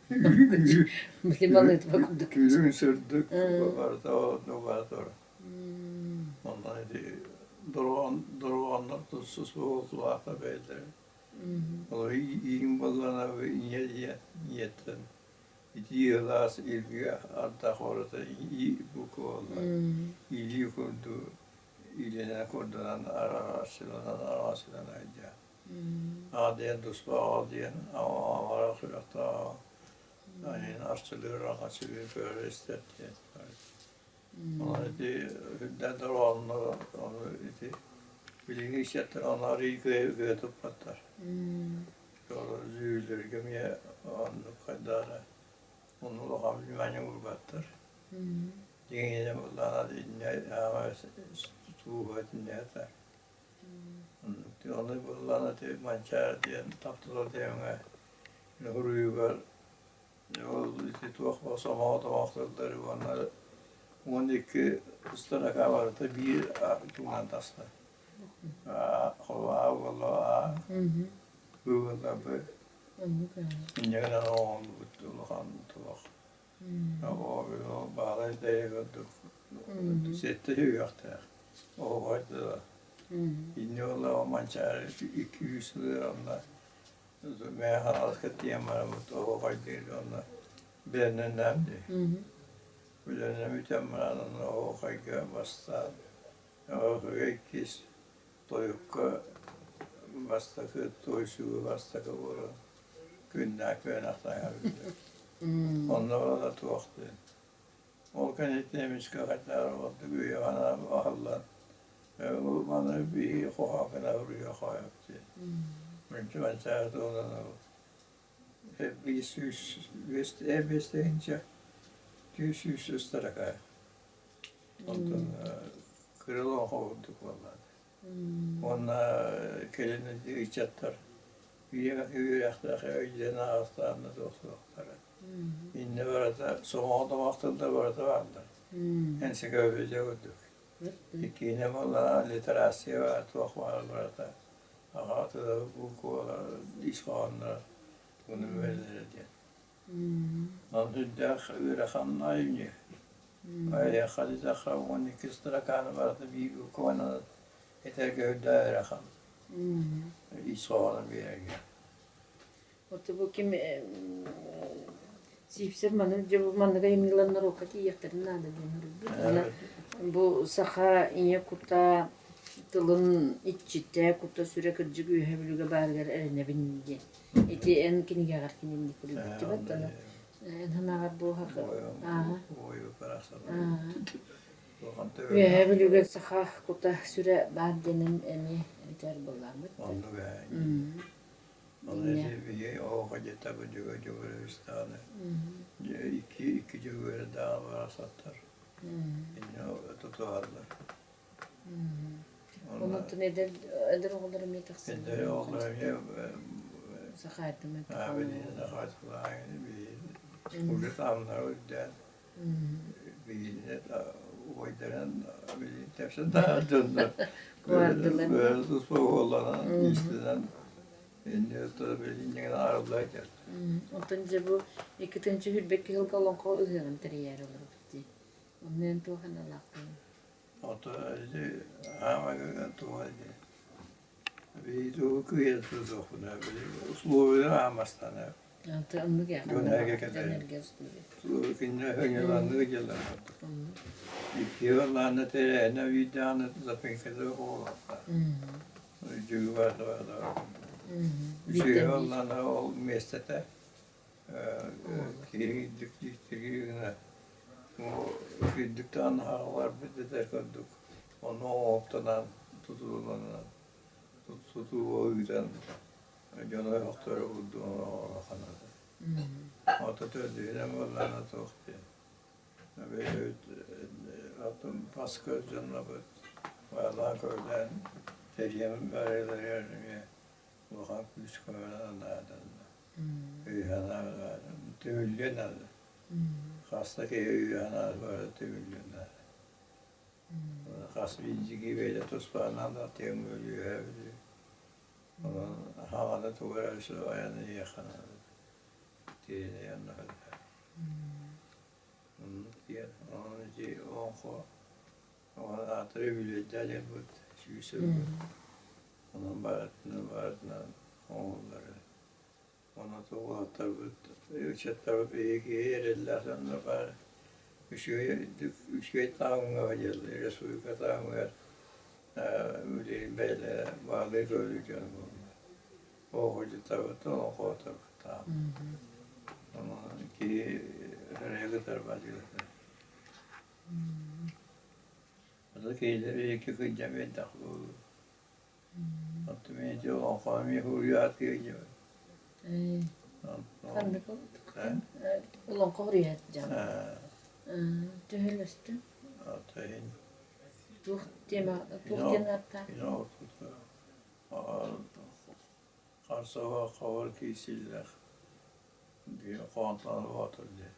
Били малыта курдук. Үрүҥ сырдык барыта онно баатар. Онно ити дорҕооннор туссус буолуохтаахта бэйэлэрин. Ол ииҥ буоллаҕына ийэ ийэ ийэттэн итии ылаас илгэ ардах орото ии буква илии курдук илиинэн курдунан араҕасыланан араҕасыланан айдьа Аа диэн туспа аҕал диэн аҕалара сүрэхтээх айан арчылыыр аҕачылыыр көрөр-истэр диэн. Онон ити үрдээн дорҕооннор ону ити билиҥҥи ыччаттар ону арыый кыайа туппаттар. Дьүүллэргэ эмиэ оннук хайдах эрэ ону улахан внимание уурбаттар. Дьиҥинэн буоллаҕына инньэ аҕа тууһа итиннэ. Ону буоллаҕына ити Манчаары диэн таптала диэҥҥэ уруйугар ол ити туох сомоҕо домох тыллары уонна 12 ыстарака барыта биир тугунан таста. А буолла А, Б буолла Б. Инньэ гынан оҥоһуллубут улахан туох. Баалай дэйэ курдук сэттэ сүһүөхтээх оһуохай тыла. Инньэ буолла Манчаары 200 сылы онно Мэҥэ Хаҥаласка тиийэн бараммыт оһуохайдыыр уонна бэлэмнэннэҕим дии. Үлэнэн бүтэн баран онно оһуохайга бастаан оһуохайга иккис тойукка бастакы туойсууга бастакы буолан күннээх күөнэхтээх эбиттэр. Онно буола туох диэн. Ол кэнниттэн эмискэ хайдах ордук үйэ-санаа аһыллан маны биһиги хоһоон гына уруйа хоойоп диэн. Мүнчү манчаары туһунан 500 тыһыынча 200 ыстарака. Онтон кырыл оҥхо курдук буолла. Уонна кэлин ыччаттар үөрэхтээх өйдөөн аҕыстаанна суохтара. Иннэ барыта сомоҕо домох тыллар барыта бааллар. Энциклопедия курдук. Иккиһинэн буоллаҕа литерация баар, туох баар барыта аҕа тыла буквалар, ис хоһоонноро тугуну бэриллэрэ диэн. Онон сүрдээх ыарахан айымньы. Айахха диэтэххэ 12 строканы барыта биир букванан этэргэ үрдээх ыарахан. Ис хоһоонун биэрэргэ. Вот бу ким Сивцев маны дьэ бу маннык айымньылар норуокка тиийиэхтэрин наада диэн суруйбут. Уонна бу саха ийэ кута тылын иччитэ, кута-сүрэ кырдьык үөһэ бүлүүгэ баарыгар эрэнэбин диэн. Ити эн кинигэҕэр кининник суруйбут ону эн санааҕар бу ааһа Үөһээ Бүлүүгэ саха кута-сүрэ баар диэнин эмиэ этэр буолааммыт. Оннук ээ. Ол биһи оҕо дьиэтэ бу дьөгө дьөгүрүстааны икки икки дьөгүөрдээҕи барахсаттар инньэ тутуһаллар. Онтон эдэр эдэр оҕолор эмиэ тахсан Эдэр оҕолор эмиэ Сахаайтымы уже таамнара үрдээн биһиги убайдарын тэпсэн таһаар дьоннор туспа уолланан иистэнэн Онтон дьэ бу 2-сүүрбэкки сылга олоҥхо ыһыаҕын тэрийээри олоробут дии. Онно эн туох аналааххын? Ото ити аамай туох ити биһиги кыайа суохпуна условия аамастана Оннук Дьон эргэ кэлэр. Кинилэр өҥөлөннү дьыллар. Икки лаана тэрээһинэ биирдэҕинэ запинкада оҕолорго. Үчүгэй буоллаҕына ол миэстэтэ киһи дьиктиргии гына үрдүк даҕаны хаалларбыт этэр курдук ону оҥоһуктанан тутууланан тутууга ыытан дьоно ойохторо курдук оҥоро Ото төрдүһүнэн буоллаҕына туох диэн Атын бас-көс дьоннорбут баалаан-көрүлээн тэрийэн баралларыгар эмиэ улахан күүс-көмө наада. Өй-санаа наада. Түмүллүөн наада. Хас да киһи өйү-санаа барыта түмүллүөн наада. Хас биирдии киһи бэйэтэ туспа наада тыаҥҥа үөһээ Бүлүү. Онон хаҕаны тугу эрэ айаны иһиэххэ наада. Тиэйэн наада. Оннук диэн, онон ити олоҥхо аатыры үбүлүөйдээх диэн 100 сылга. Онон барытынан барытынан оҥоһуллара. Онон уолаттарбыт, ыччаттарбыт биһиги эрэллээх дьоннор баар үчүгэй үчүгэй таһымҥа диэллэр, республика таһымыгар үлэлиир бэйэлэрэ баалыы-көрүү дьон буолла. Оҕо дьиттарбыттан олоҥхоһуттарбыттаах. Онон киһи эрэйэ кытарбат Ата киһилэр икки кырдьан биэрдэх буолуо. Оттон мин ити олоҥхо эмиэ суруйаат киһи Ханнык олоҥхо суруйаат дьон. Төһөлөстүн? Ото иһин. Туох тема туох диэн ааттаах? Харсаба хабар киирсиилээх диэн хоһоонтон боотур диэн.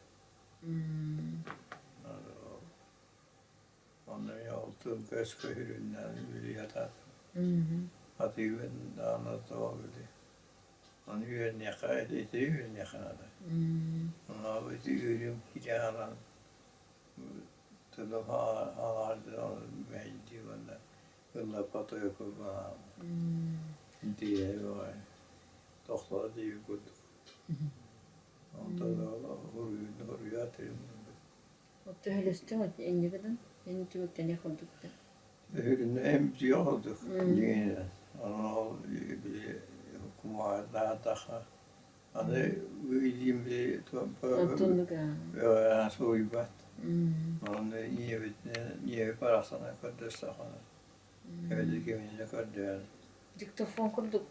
Онно эмиэ ол тыл көс көһүрүннээн үлэлии сатаатым. Атыыбын даҕаны тоҕо били Ону үөрэниэххэ ити үөрэниэххэ наада. Онно ити үөрүүм киирэн аҕалан тылым аҥаардыы мэһэйдии уонна ыллаппат тойукку диэри баҕайы тохтоо диэбит курдук. Онтон уруйуйа тыын Төһөлөстүҥ инньэ гынан эн түмүктэниэх курдук да. Өһүрүнэм дьиэ курдук дьиҥинэн. Онон ол били кумаардаатаха аны илиим били суруйбат. Онон ийэбитинэн ийэбит барахсаны көрдөстөххүнэ Эбэтэр киминэ көрдөөн. Диктофон курдук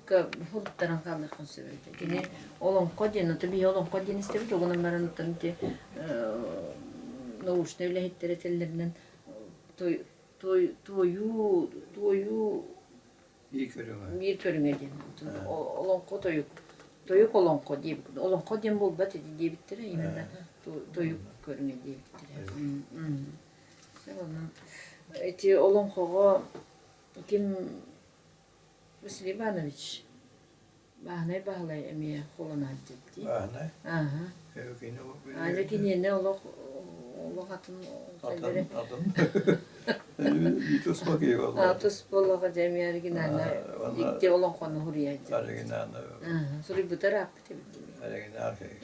суруттаран хаалыаххын сөп эбит. Кини олоҥхо диэн, ото биһи олоҥхо диэн истэбит, оҕунан баран оттон ити научнай үлэһиттэр этэллэринэн туойуу туойуу биир көрүҥэ. Биир көрүҥэ диэн. Олоҥхо тойук. Тойук олоҥхо диэбит. Олоҥхо диэн буолбат ити диэбиттэрэ, именно тойук көрүҥэ диэбиттэрэ. Ити олоҥхоҕо ким Василий Иванович Бааһынай Баһылай эмиэ холоноот дии. Бааһынай? Ааһа. Аня киниэнэ олох олох атын атын атын туспа киһи буолла. Туспа олоҕо дьэ эмиэ оригинально икки олоҥхону суруйааччы. Оригинально. Суруйбута ырааппыт эбит. Оригинал киһи.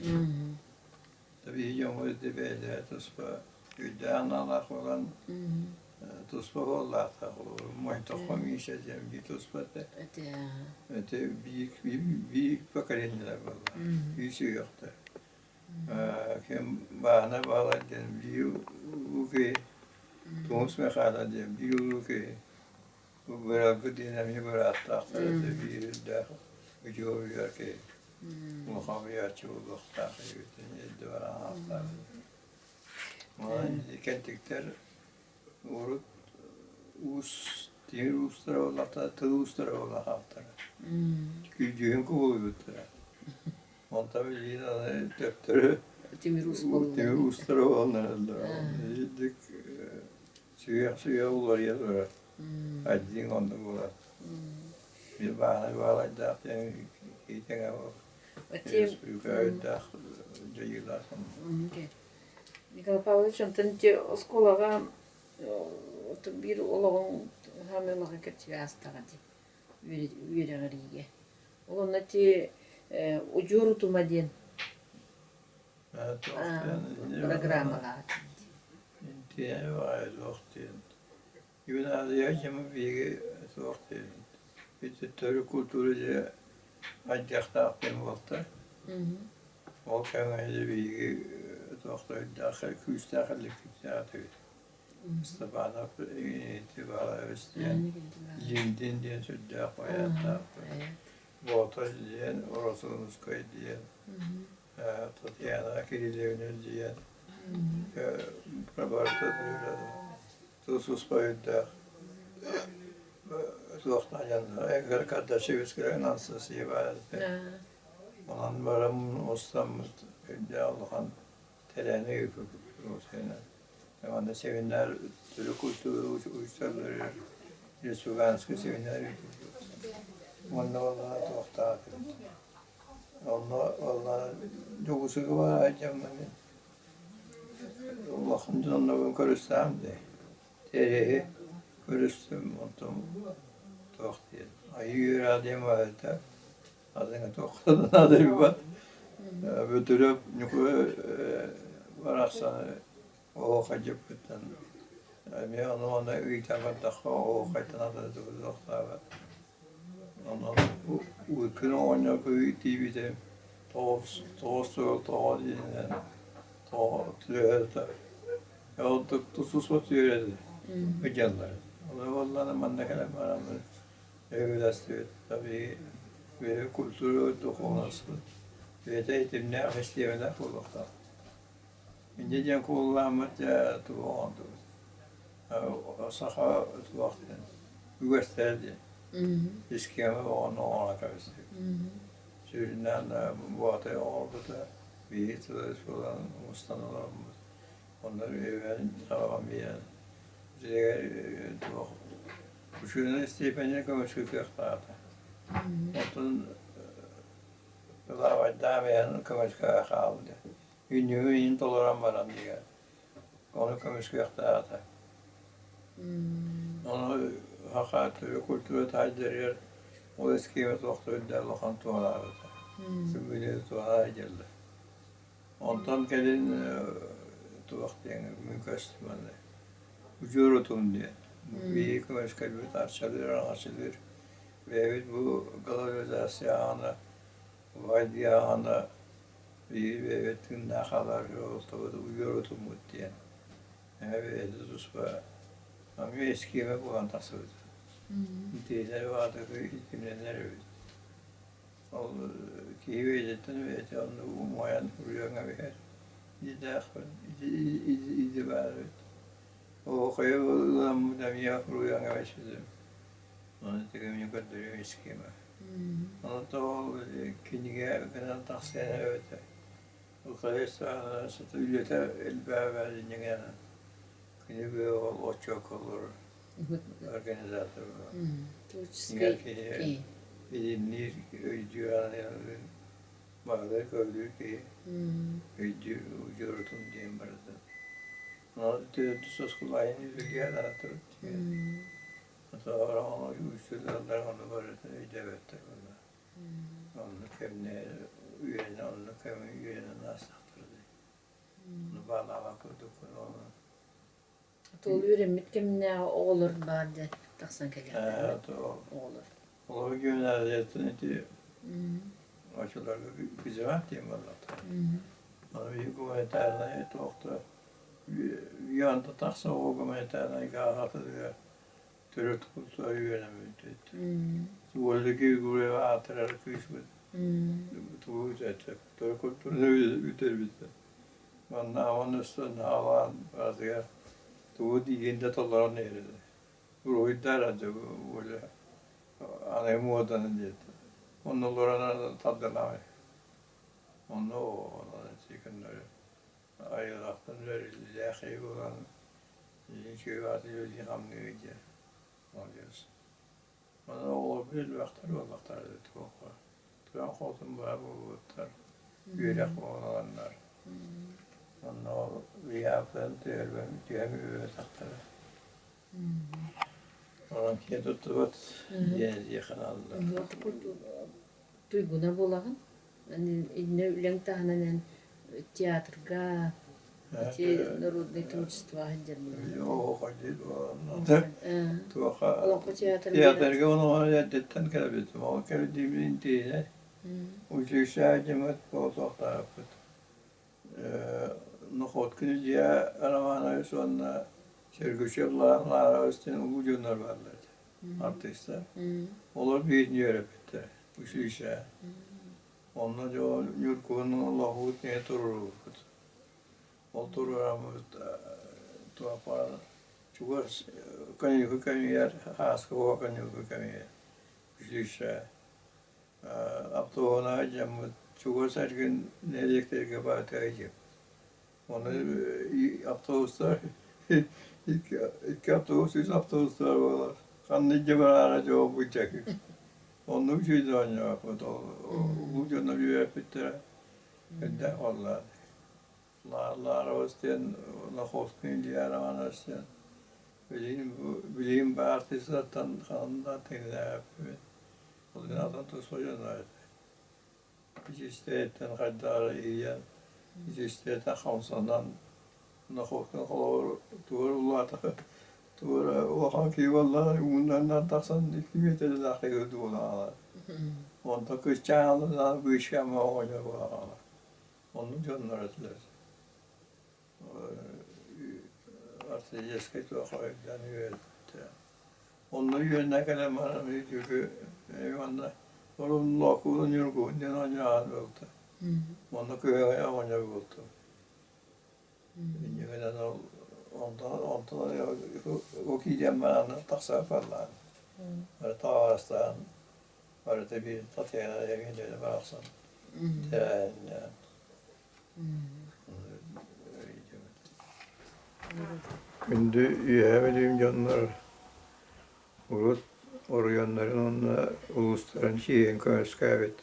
Биһиги дьоммут бэйэлэрэ туспа өйдөөх аналлаах буолан туспа буоллаахтар. Мойтоххо Миша диэн биир туспа этэ. Это биир биир поколениелар буолла. Биир сүһүөхтэр. Ким Баана Баалай диэн биир улуу киһи, Тумус Михайло диэн биир улуу киһи. Быралгы диэн эмиэ бырааттаахтар этэ биир үрдээх үтүө уйар киһи. Улахан уйааччы буолуохтаах эбитин эрдэ бараахтаах. Онон кэнтиктэр урут уус тимир уустара буоллахтара, тыл уустара буоллахтара. Күйдьүһүн кубулуйбуттара. Онтон билигин аны төптөрү тимир уус тимир уустара буолан эрэллэр. Итинник сүһүөх-сүһүөх уларыйа турар. Айдыҥ онно буолар. Биир бааһынай баалайдаах диэн киһи Республика өйдөөх дьайыылаах. Николай Павлович, онтон ити оскуолаҕа биир олоҕуҥ саамай улахан кэрчигэ аастаҕа дии үөрэҕириигэ. Ол онно ити удьуор утума диэн программалаах Интиэни баҕайы суох диэн. Юназия дьомо биһиги суох диэн. Ити төрүт культура дьэ хайдахтаах диэн буолта. Ол кэмҥэ дьэ биһиги туохтардаах күүстээх коллективтаах этибит. Степанов ити Баалаевич диэн Линдин диэн сүрдээх поэттаах. Ботой диэн Оросуунускай диэн Татьяна Кирилловна диэн барыта тус-туспа өйдөөх туохтаах дьоннор Кардашевская Анастасия Онон баран устаммыт өйдөөх улахан тэрээһини ыыппыппыт. Манна семинар төрүт культура учууталларыгар республиканскай семинар ыыппыппыт. Уонна буоллаҕына туохтаах этибит. Онно буоллаҕына Дьокуускайга баар дьоммун улахан дьоннорбун көрүстэҕим дии. Тэриэһи көрүстүм, онтон туох диэн айыы үөрэҕэ диэн баар этэ. Атыҥа туохха да наадыйбат. Бөтүрүөп Ньукулай барахсаны оһуохайдьыппыттан эмиэ ону-маны ыйыта бардахха оһуохайтан атын тугу да тохтообот. Онон күн оҕонньор тиийбитим тоҕус сыл тоҕо диэнинэн тоҕо түһэртэ. Ол тус-туспа түһэрэ ыдьаллар. Ол буоллаҕына манна кэлэн бараммын өйүлэстибит. Биһиги культура духовноспут бэйэтэ итимнээх систиэмэлээх буолуохтаах. Инньэ диэн куолулааммыт дьэ тугу оҥордубут. Саха туох диэн үгэстэрэ диэн исхема оҕону оҥоро кэбистибит. Сүрүннээн Буотай оҥорбута, биһиги тылы буолан мустан олороммут. Онно үөһэн саҕалаан биэрэн дьиэгэр туох учуонай степени көмүскүү кыахтаата. Онтон кылаабайдаан иһэн көмүскэ хаалбыта. Үннүгү иһин толорон баран диэн ону көмүскүөхтээх этэ. Ону саха төрүт культура таайдарыгар ол эскиэмэ туох да үрдээх улахан туһалаабыта. Сүмүлү туһалаа дьылла. Онтон кэлин туох диэн мин көстүм аны удьуор утум диэн. Биһиги көмүскэлбит арчалыыр, араҥаччылыыр. Бэйэбит бу глобализация аана, убай аана Биир бэйэбит тыыннаах хаалар уолтабыт уйар утуммут диэн эмэ бэйэтэ туспа эмиэ эскиэмэ буолан тахсыбыт. Итиэннэ баатыгы итимнэнэр эбит. Ол киһи бэйэтиттэн бэйэтэ оннук умайан уруйаҥҥа биһэр идэлээхпин иди баар эбит. Оһуохайы ыламмыт эмиэ уруйаҥҥа биспитим. Ону тигэмҥэ көрдөрүөм эскиэмэ. Онтон ол кинигэ гынан тахсыан эбэтэ. Хаһыат үлэтэ элбээбэ иннигинэн кини ол отчуокка олорор организатор Творческий киһи билимниир өйдүүр баҕалыыр көбүлүүр киһи өйдүүр удьуорутун диэн барыта. Төрдүс оскуолайын үлэлиэн аатырыт Үксүлэрин барытын өйдөөбөттөр буолла. Оннук кэмҥэ үөрэнэ, оннук кэмҥэ үөрэнэн аастахтара дии. Ону баалаабат курдукпун ону. Ол үөрэммит кэмнээҕи оҕолор баар дьэ тахсан кэлиэхтэрэ оҕолор. Олору гимназияттан ити оччолорго физмат диэн буоллахтара. Аны биһиги гуманитарнай туохта Уйаанта тахса оҕо гуманитарнайга аҕатыгар төрүт култуура үөрэммиппит. Уоллуги Гурева аатырар кыыспыт тугу төрүт культураны бүтэрбитэ. Манна аман өстөн аалаан барытыгар тугу диигин да толорон иһэрэ. Уруһуйдаар ады Оля аны муоданы диэтэ. Онно олорон тардынаҕай. Онно ити көннөрү айылҕаттан бэриллиилээх киһи буолан үчүгэй ааты үлэлии-хамныы диэн молодец. Онон оҕолорбут элбэхтэр буоллахтара да туохха туйах хотун баар буолбуттар, үөрэх буоланнар. Онно ол ыйаахтарын түһэрбэм түһэн үөрэттэхтэрэ. Онон киэн туттубат диэн этиэххэ наада. Туйгуна буолаҕын. Иннэ үлэҥ таһынан эн театрга ити народное творчество сылдьар Туоха Олоҥхо театрын театрга ону эрдэттэн кэлбитим. Ол кэлбитим интиинэ училище дьымыт буолуохтаахпыт. Находкин Илья Романович уонна Сергучев Ларович диэн улуу дьоннор бааллар этэ, артыыстар. Олор биирин үөрэппиттэрэ училище. Онно дьон Ньургуһун олоһуут не туруорбут. Ол туруораммыт туох чугас каникул кэмигэр, ааскы оҕо каникул кэмигэр училище автобуһунан дьоммут чугас эргин нэһилиэктэргэ баатыга дьиэм. Ону автобустар икки автобус, үс автобустар буолар. Ханна илдьэ бараара дьоо быдьакы. Оннук үчүгэй оонньообуппут. Улуу дьоннор үөрэппиттэрэ элбэх буолла. Лааровец диэн Лоховский Илья Романович диэн билигин билигин баар артыыстартан ханна да тэҥнээбэппин. Ол гынан туспа дьоннор этэ. Ичистэриттэн хайдах эрэ иһийэн, ичистэриттэн хамсанан, Находкин холобур тугу эрэ улаата тугу эрэ улахан киһи буоллаҕына ууннарынан тахсан икки миэтэрэлээх киһи буолан хаалар. Онтон кырдьаҕалардаах быычка ама оҕонньор буолан хаалар. Оннук дьоннор этилэр. Артиллерийскай туох өйдөөн үөрэппиттэрэ. Онно үөрэнэ кэлэн баран үтүгү уонна орун Ньургуһун диэн оонньоон буолта. Онно күһэҕэй оҕонньор буолтум. Инньэ гынан ол Онтон онтон ол киирэн баран тахсар барлаан. Барыта аҕарастаан барыта биир Татьяна Евгеньевна барахсан тэрээһиннээн. Күндү үөһээ Бүлүүм дьоннор урут оройуоннарын уонна улуустарын чиэһин көмүскээбит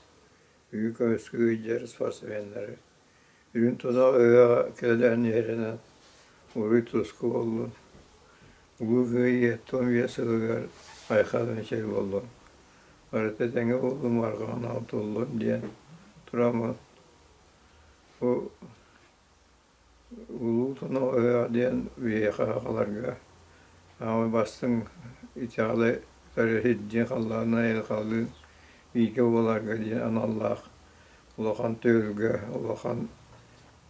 үгү көмүскүү илдьэр спортсменнары Үрүҥ тунах ыһыаҕа кэлэн иһэринэн уруй-туску буоллун, Улуу Кыайыы 75 сылыгар айхал-мичил буоллун, барыта тэҥэ буоллун, барҕаҕын алтыллын диэн тураммын бу Улуу Тунах ыһыах диэн биһиэхэ сахаларга саамай бастыҥ итэҕэли кытары халлаанынан айылҕалыын бииргэ буоларга диэн аналлаах улахан түһүлгэ, улахан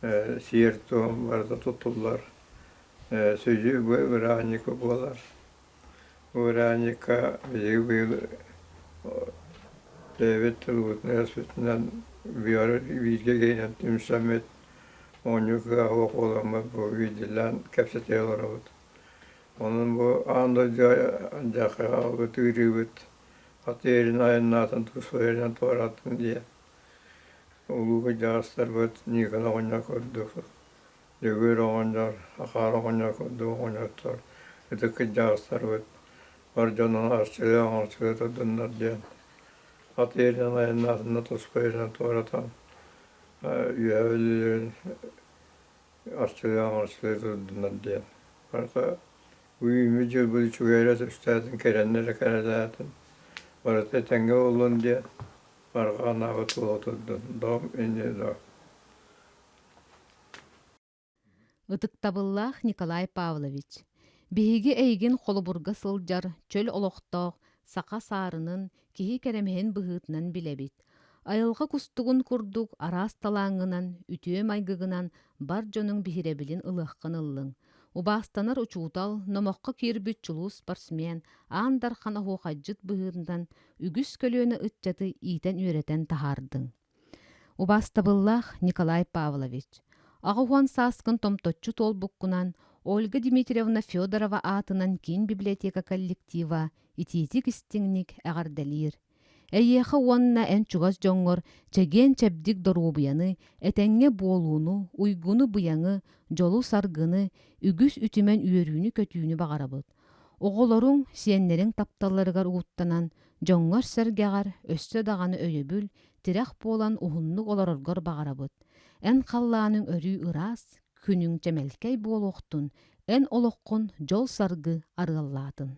сиэр-туом барыта туттуллар сүдү бырааһынньык буолар. Бу бырааһынньыкка биһиги быйыл бэйэбит тылбытынан-өспүтүнэн бииргэ киирэн түмсэммит оонньуу кыаҕа суох буоламмыт бу биирдиилээн кэпсэтэ олоробут. Онон бу аан дойдуга алдьархайга хаалбыт ыарыыбыт ат иэрин айаннаатын туспа иэринэн туораатын диэн Улуу кырдьаҕастарбыт Ньыыкан оҕонньор курдук, Дьөгүөр оҕонньор, Акаар оҕонньор курдук оҕонньоттор ытык кырдьаҕастарбыт бар дьонун арчылыы оҥорчулуу турдуннар диэн ат иэринэн айаннаатынна туспа иэринэн туоратан үөһэ Бүлүүлэрин арчылыы оҥорчулуу турдуннар диэн. Барыта үүммүт дьылбыт үчүгэй эрэ түстээтин, кэрэннэ эрэ кэрэлээтин, барыта этэҥҥэ буоллун диэн Барҕа анаабыт буола турдун, дом инньэ доо. Ытыктабыллаах Николай Павлович, биһиги эйигин холобурга сылдьар чөл олохтоох саха саарынын, киһи кэрэмэһин быһыытынан билэбит. Айылҕа кустугун курдук араас талааҥҥынан, үтүө майгыгынан бар дьонуҥ биһирэбилин ылыаххын ыллыҥ. Убаастанар учуутал, номоххо киирбит чулуу спортсмен, Аан Дархан оһуохайдьыт быһыытынан үгүс көлүөнэ ыччаты иитэн-үөрэтэн таһаардыҥ. Убаастабыллаах Николай Павлович, 80 сааскын томточчу туолбуккунан Ольга Дмитриевна Федорова аатынан киин библиотека коллектива итиитик-истиҥник эҕэрдэлиир. Эйиэхэ уонна эн чугас дьоҥҥор чэгиэн-чэбдик доруобуйаны, этэҥҥэ буолууну, уйгуну-быйаҥы, дьолу-саргыны, үгүс үтүмэн үөрүүнү-көтүүнү баҕарабыт. Оҕолоруҥ, сиэннэриҥ тапталларыгар угуттанан, дьоҥҥор-сэргэҕэр өссө даҕаны өйөбүл, тирэх буолан уһуннук олороргор баҕарабыт. Эн халлааныҥ өрүү ыраас, күнүҥ чэмэлкэй буолуохтун, эн олоххун дьол-саргы арыаллаатын.